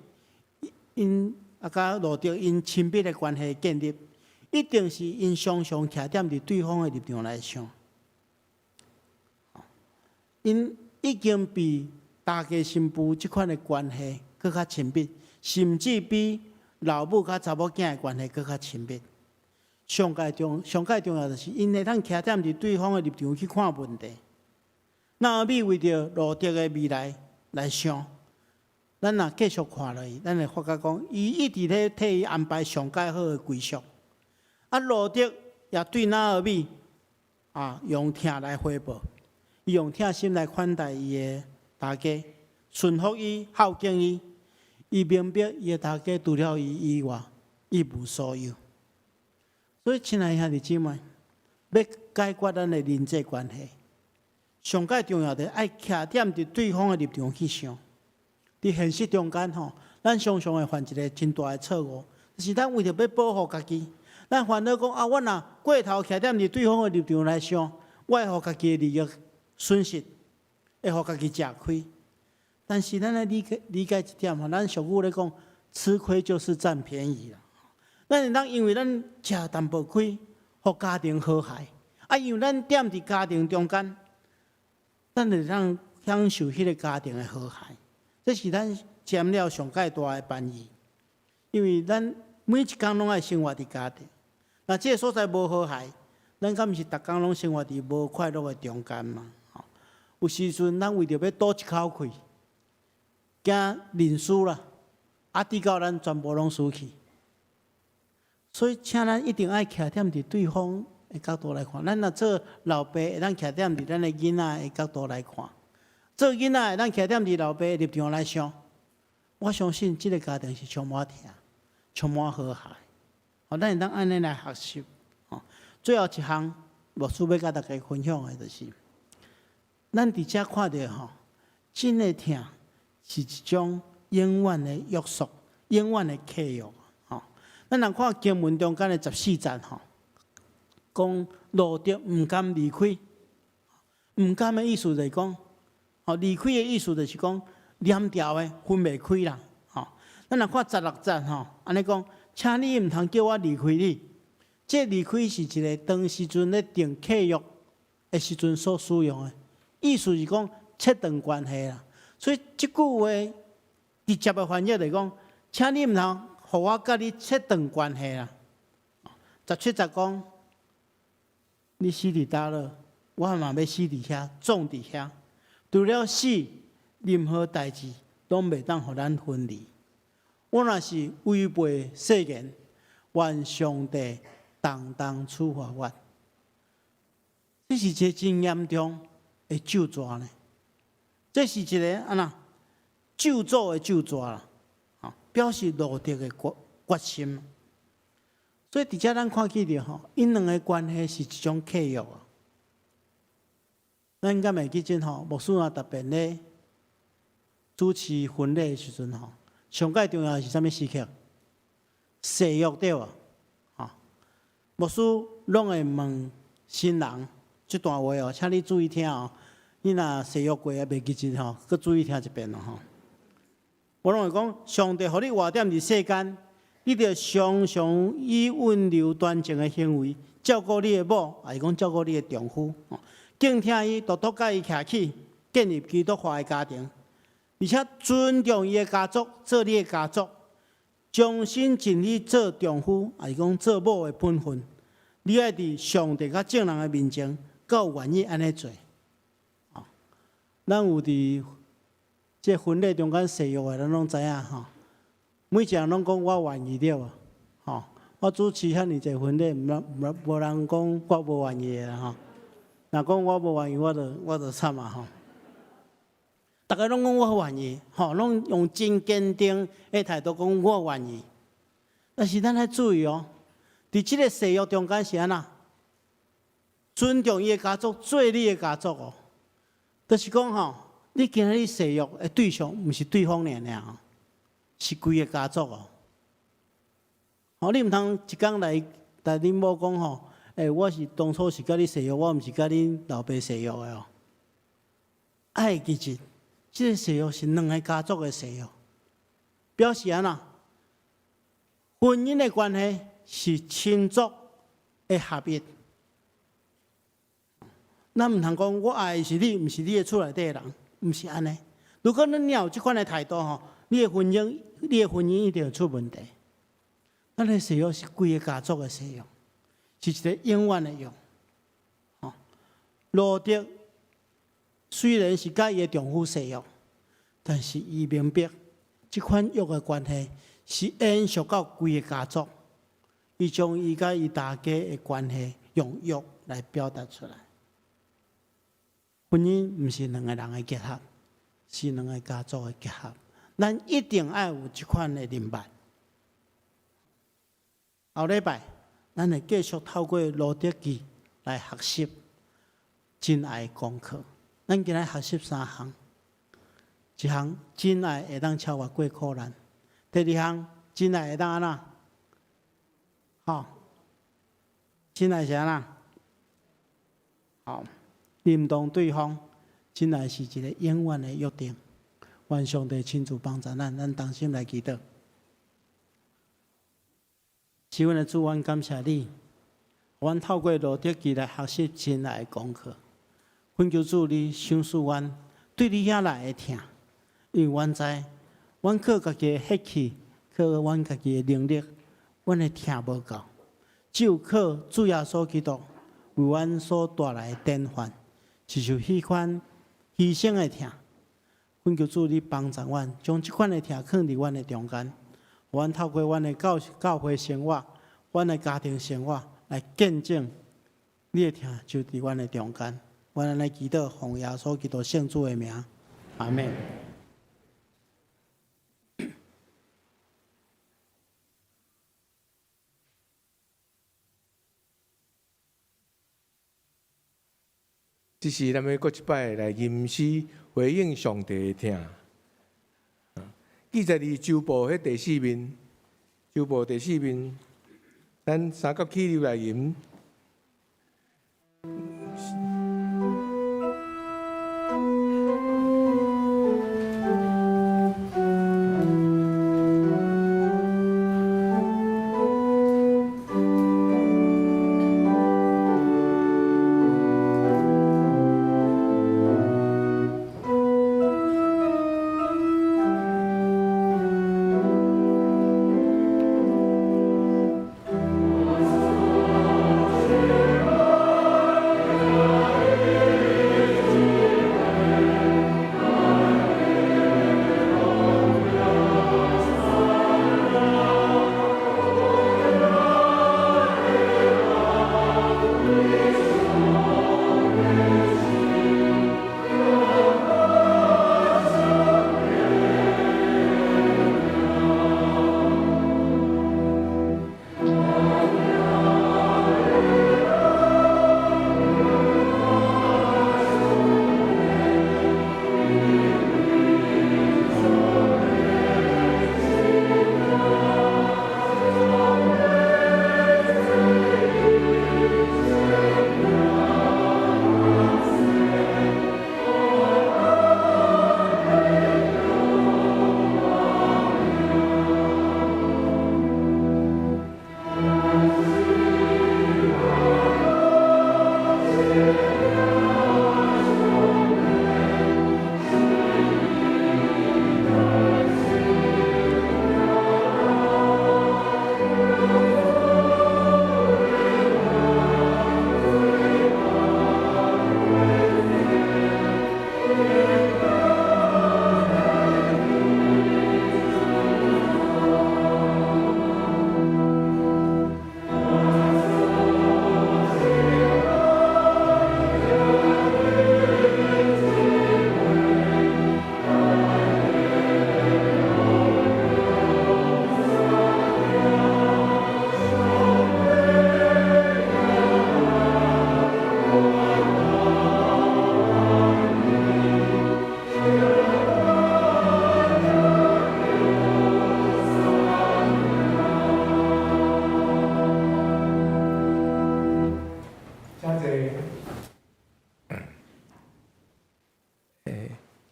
S1: 𪜶啊，佮路得𪜶親密的關係建立，一定是𪜶常常徛踮佇對方的立場來想。𪜶已經比大家新婦這款的關係閣較親密，甚至比老母佮查某囝的關係閣較親密。上蓋重要就是，𪜶會當徛踮佇對方的立場去看問題。拿俄米為著路得的未來來想，咱若繼續看落去，咱會發覺講，伊一直咧替伊安排上蓋好的歸宿。啊，路得也對拿俄米啊用疼來回報，伊用疼心來款待伊的大家，順服伊，孝敬伊。伊明白伊的大家除了伊以外，一無所有。所以，親愛兄弟姊妹，欲解決咱的人際關係，上蓋重要的愛徛踮佇對方的立場去想。佇現實中間吼，咱常常會犯一个真大的錯誤，就是咱為著欲保護家己，咱煩惱講啊，我若過頭徛踮佇對方的立場來想，我會予家己的利益損失，會予家己食虧。但是咱愛理解理解一點吼，咱俗語咧講，吃虧就是佔便宜啦。咱會當因為咱食淡薄虧，予家庭和諧。啊，因為咱踮佇家庭中間，咱會當享受彼个家庭的和諧。這是咱佔了上蓋大的便宜，因為咱每一工攏愛生活佇家庭，若這个所在無和諧，咱敢毋是逐工攏生活佇無快樂的中間嗎？有時陣咱為著欲賭一口氣，驚認輸啦，啊，直到咱全部攏輸去。所以，請咱一定愛徛踮佇對方的角度來看。咱若做老爸，會當徛踮佇咱的囡仔的角度來看；做囡仔，會當徛踮佇老爸的立場來想。我相信這个家庭是充滿疼、充滿和諧。好，咱會當按呢來學習。最後一項，牧師欲佮大家分享的就是，咱佇遮看著吼，真的疼是一種永遠的約束、永遠的契約。吼，咱若看經文中間的十四節吼，講路得毋甘離開，毋甘的意思就是講，吼，離開的意思就是講黏牢的，分袂開啦。吼，咱若看十六節吼，按呢講，請你毋通叫我離開你。這離開是一个當時陣咧訂契約的時陣所使用的，意思是講切斷關係啦。所以這句話直接的翻譯來講，請你毋通予我佮你切斷關係啦。十七節講，你死佇佗落，我嘛欲死佇遐，葬佇遐。除了死，任何代誌攏袂當予咱分離。我若是違背誓言，願上帝重重處罰我。這是一个真嚴重的咒詛呢。這是一个按怎咒詛的咒詛啦，表示路得的決心。所以佇遮咱看見著吼，𪜶兩个關係是一種契約啊。咱敢會記得吼，牧師若特別咧主持婚禮的時陣吼，上蓋重要的是啥物時刻？誓約對無？吼，牧師攏會問新人這段話哦，請你注意聽哦。你若誓約過啊，袂記得吼，閣注意聽一遍咯吼。我攏會講，上帝予你活踮佇世間，你著常常以溫柔端正的行為照顧你的某，抑是講照顧你的丈夫，敬聽伊，獨獨佮伊徛起，建立基督化的家庭，而且尊重伊的家族，做你的家族，終身盡力做丈夫，抑是講做某的本分。你愛佇上帝佮眾人的面前，閣有願意按呢做。咱有佇這婚禮中間誓約的，咱攏知影吼。每一个人攏講我願意對無？吼，我主持遐爾濟婚禮，毋無人講我無願意的啦吼。若講我無願意，我就慘啊吼。逐家攏講我願意，吼，攏用真堅定的態度講我願意。但是咱愛注意哦，佇這个誓約中間是按怎？尊重伊的家族，做你的家族哦。就是講吼，你今仔日誓約的對象，毋是對方爾爾哦，是規个家族哦。吼，你毋通一工來共恁某講吼，欸，我是當初是佮你誓約，我毋是佮恁老爸誓約的哦。愛記住，這个誓約是兩个家族的誓約，表示按怎？婚姻的關係是親族的合一。咱毋通講我愛的是你，毋是你的厝內底的人，毋是按呢。如果咱有這款的態度吼，你的婚姻一定會出問題。咱的誓約是規个家族的誓約，是一个永遠的約。吼，路得雖然是佮伊的丈夫誓約，但是伊明白這款約的關係是延續到規个家族。伊將伊佮伊大家的關係用約來表達出來。婚姻毋是兩個人的結合，是兩个家族的結合。咱一定愛有這款的認捌。後禮拜，咱會繼續透過路得記來學習真愛的功課。咱今仔學習三項，一項真愛會當超越過苦難；第二項真愛會當按怎？吼，真愛是按怎？吼，認同對方，真愛是一个永遠的約定。願上帝親自幫助咱，咱同心來祈禱。是阮的主，阮感謝你，阮透過路得記來學習真愛的功課。懇求主，你賞賜阮對你遐來的疼，因為阮知，阮靠家己的血氣，靠阮家己的能力，阮的疼無夠，只有靠主耶穌基督為阮所帶來的典範，是受彼款犧牲的疼。懇求主，你幫助阮，將這款的疼囥佇阮的中間，阮透過阮的教會生活，阮的家庭生活來見證你的疼就佇阮的中間。阮按呢祈禱，奉耶穌基督聖主的名，阿們。
S2: 這是咱欲閣一擺來吟詩回應上帝的疼。記載佇周報彼第四面，周報第四面，咱三甲起立來吟。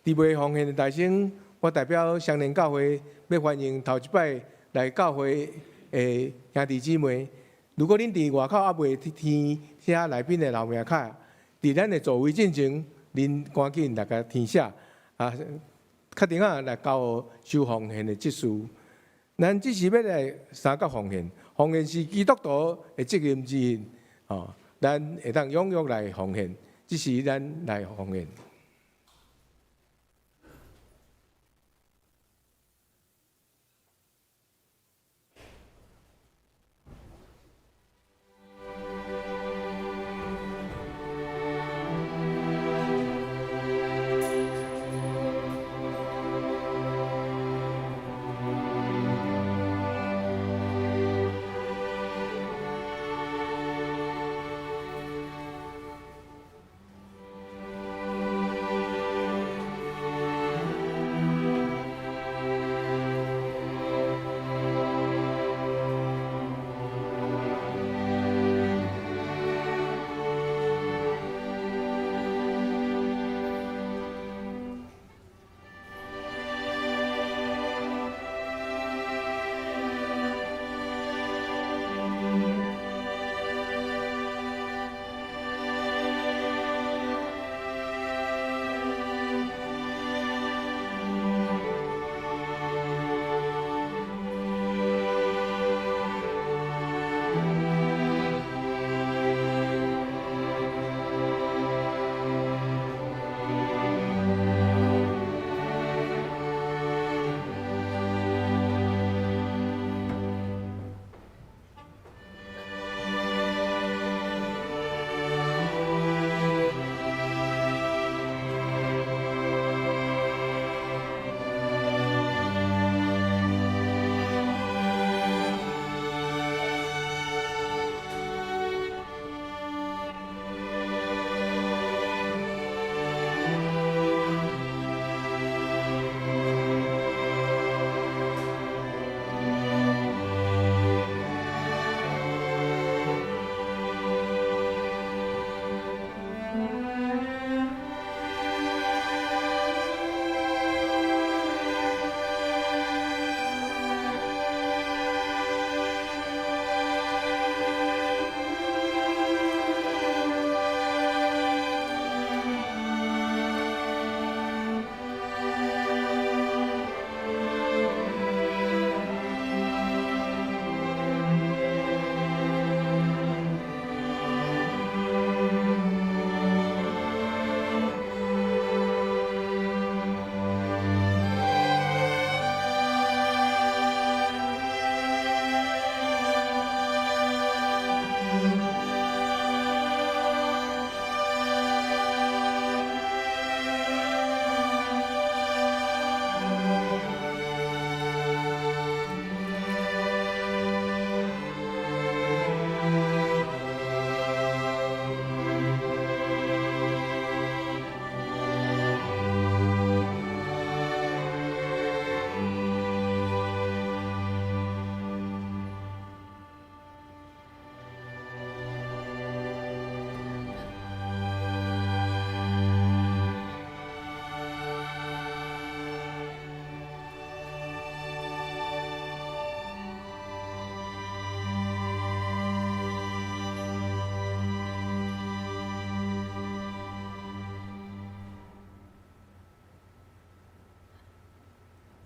S2: 伫袂奉獻的大聲，我代表雙連教會欲歡迎頭一擺來教會的兄弟姊妹。如果恁佇外口猶未填寫來賓的留名卡，佇咱的座位進前，恁趕緊來共填寫，啊，確定仔來交予收奉獻的執事。咱這時欲來相佮奉獻，奉獻是基督徒的責任之一，吼，咱會當踴躍來奉獻，這時咱來奉獻。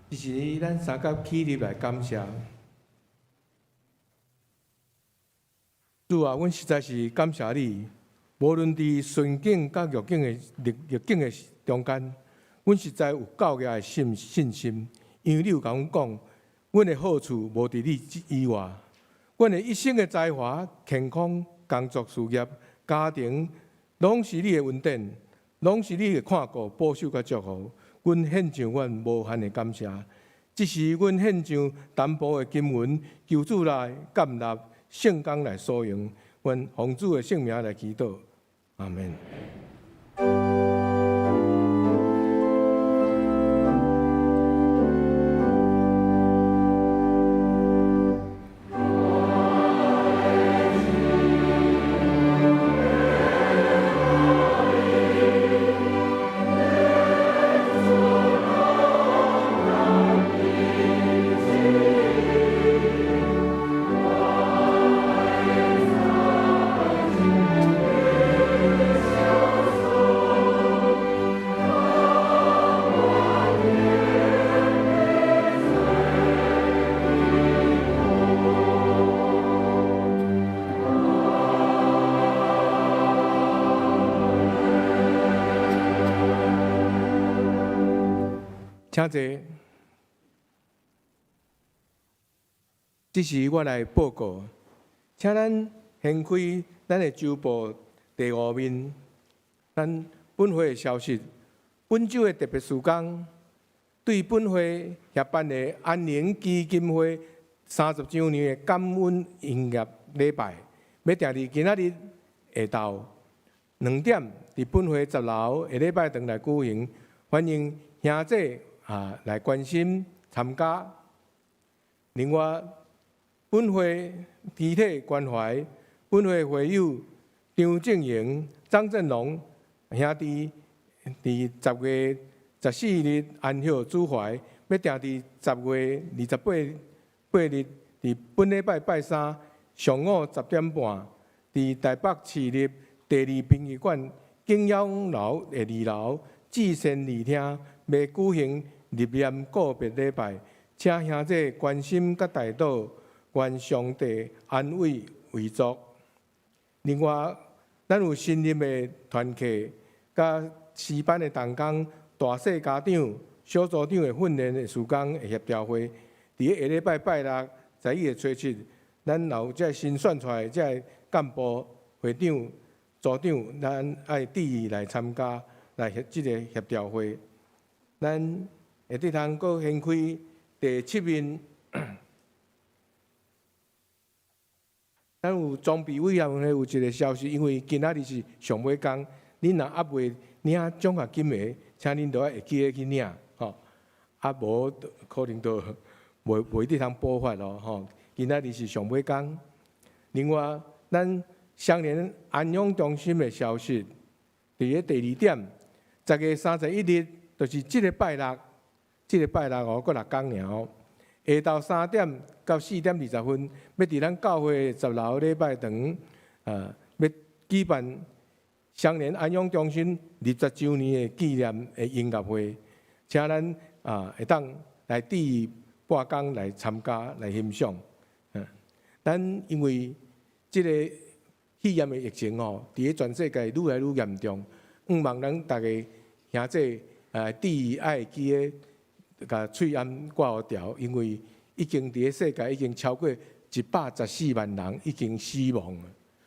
S2: 這時咱三甲起立來感謝。主啊，阮實在是感謝你，無論佇順境佮逆境的中間，阮實在有夠額的信心，因為你有共阮講，阮的好處無佇你以外，阮的一生的才華、健康、工作、事業、家庭，攏是你的恩典，攏是你的看顧、保守佮祝福。阮獻上阮無限的感謝。這時阮獻上淡薄的金銀，求主來接納聖工來所用。阮奉主的聖名來祈禱，阿門。請坐。這時我來報告，請咱掀開咱的週報第五面，咱本會的消息。本週的特別事工，對本會協辦的安寧基金會30週年的感恩音樂禮拜，欲定佇今仔日下晝2點，佇本會10樓的禮拜堂來舉行，歡迎兄弟啊來關心參加。另外，本會肢體關懷，本會會友張正榮、張振龍兄弟，佇10月14日安息主懷，欲定佇10月28日，佇本禮拜拜三上午10點半，佇台北市立第二殯儀館景仰樓的二樓至善二廳，欲舉行入殮告別禮拜，請兄弟關心佮代禱，願上帝安慰遺族。另外，咱有新任的團契，佮詩班的同工、大細家長、小組長的訓練的事工的協調會，佇下禮拜拜六11月初7，咱若有這新選出來的這幹部、會長、組長，咱愛注意來參加來這个協調會。咱會得通閣掀開第七面，咱有裝備委員會有一个消息，因為今仔日是上尾工，恁若猶未領獎學金的，請恁都愛會記得去領，吼。啊，無可能就袂得通補發咯，吼。今仔日是上尾工。另外，咱雙連安養中心的消息，佇咧第二點，10月31日，就是這个拜六，這个拜六哦，閣六工爾哦。下晝3點到4點20分，欲佇咱教會10樓禮拜堂，啊，欲舉辦雙連安養中心20週年的紀念的音樂會，請咱啊會當來注意半工來參加來欣賞。嗯，咱因為這个肺炎的疫情吼，佇咧全世界愈來愈嚴重，向望咱逐家兄弟啊，注意愛記得共喙罨掛予牢，因為已經佇咧世界已經超過114萬人已經死亡，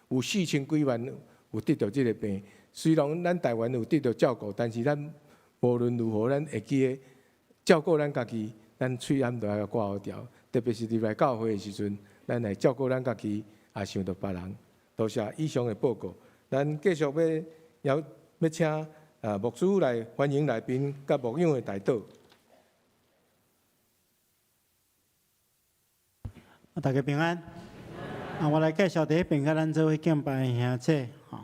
S2: 有4千幾萬有得著這个病。雖然咱台灣有得著照顧，但是咱無論如何，咱會記得照顧咱家己，咱喙罨都愛掛予牢。特別是入來教會的時陣，咱來照顧咱家己，也想著別人。多謝以上的報告，咱繼續欲邀欲請啊牧師來歡迎來賓佮牧養的代禱。
S1: 大家平安。啊，我來介紹佇彼邊佮咱做伙敬拜的兄弟，吼。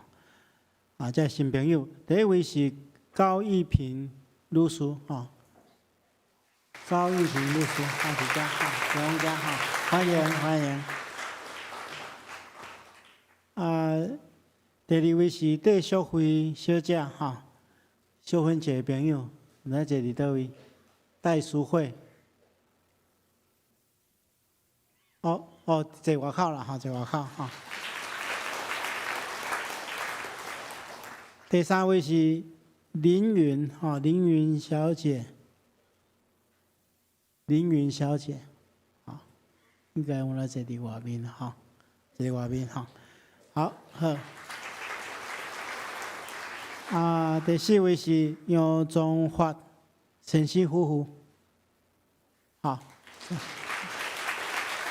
S1: 啊，這新朋友，第一位是高玉萍女士，吼。高玉萍女士，好，佇遮，吼，中間，吼，歡迎歡迎。啊，第二位是戴淑慧小姐，吼，小芬姐的朋友，毋知坐佇佗位？戴淑慧。哦哦，坐外口啦，吼，坐外口吼。第三位是林雲，吼，林雲小姐，林雲小姐，好，應該有來坐佇外面，吼，坐佇外面，吼，好，好。啊，第四位是楊宗發先生夫婦，好，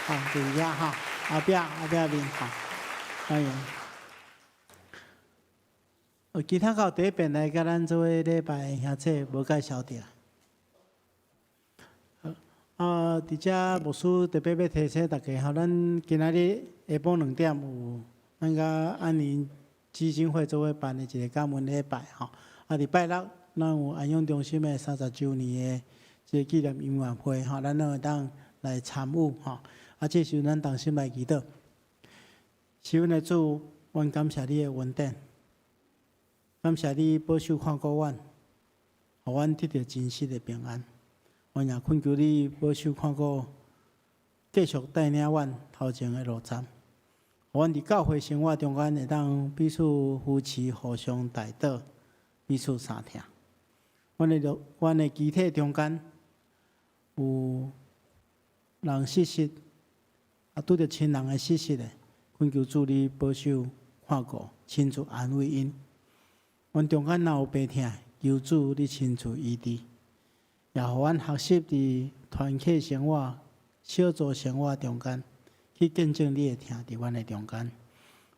S1: 好，佇遐哈，後壁後壁面，好，歡迎。其他到第一遍來佮咱做伙禮拜兄姊無介紹著。啊，佇遮牧師特別欲提醒大家吼，咱今仔日下晡2點有咱佮安寧基金會做伙辦的一個感恩禮拜吼。啊，禮拜六咱有安養中心的30週年的這個紀念音樂會吼，咱攏會當來參與吼。啊，這時陣咱同心來祈禱。是阮的主，阮感謝你的恩典，感謝你保守看顧阮，予阮得著真實的平安。阮也懇求你保守看顧，繼續帶領阮頭前的路程。予阮佇教會生活中間會當彼此扶持、互相代禱、彼此相疼。阮的肢體中間有人失失，啊，拄著親人的失失的，懇求主你保守看顧，親自安慰𪜶。阮中間若有病疼，求主你親自醫治，也予阮學習佇團契生活、小組生活中間，去見證你的疼佇阮的中間。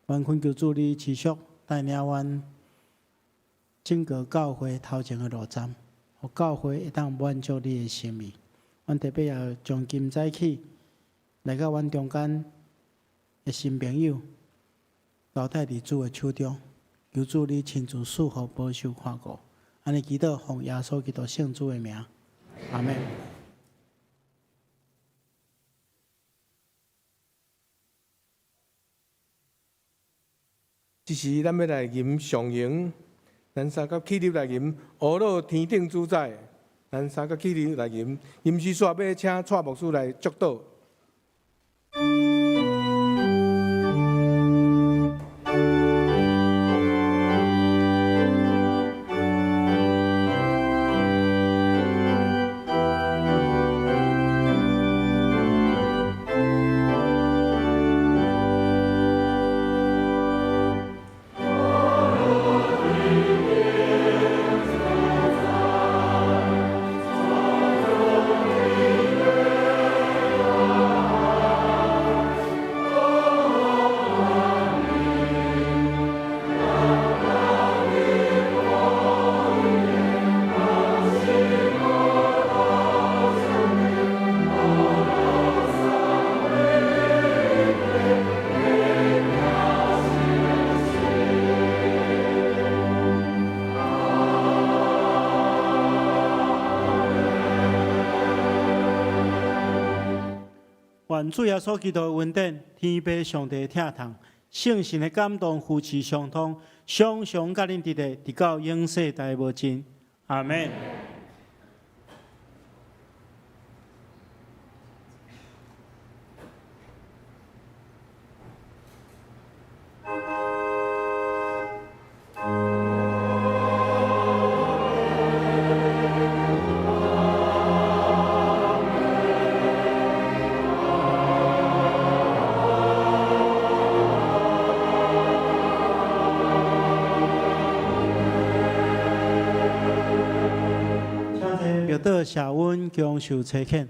S1: 阮懇求主你持續帶領阮整個教會頭前的路程，予教會會當滿足你的心意。阮特別也將今早起來到阮中間的新朋友，交代佇主的手中，求主你親自賜福、保守、看顧。按呢祈禱，奉耶穌基督聖主的名，阿們。
S2: 這時，咱欲來吟上詠，咱三甲起立來吟，阿樂天頂主宰，咱三甲起立來吟，吟詩煞欲請蔡牧師來祝禱。
S1: 願主耶穌基督的恩典、天父上帝的疼痛、聖神的感動、扶持相通，常常佮恁佇咧，直到永世代無盡。阿們。請謝阮享受差遣。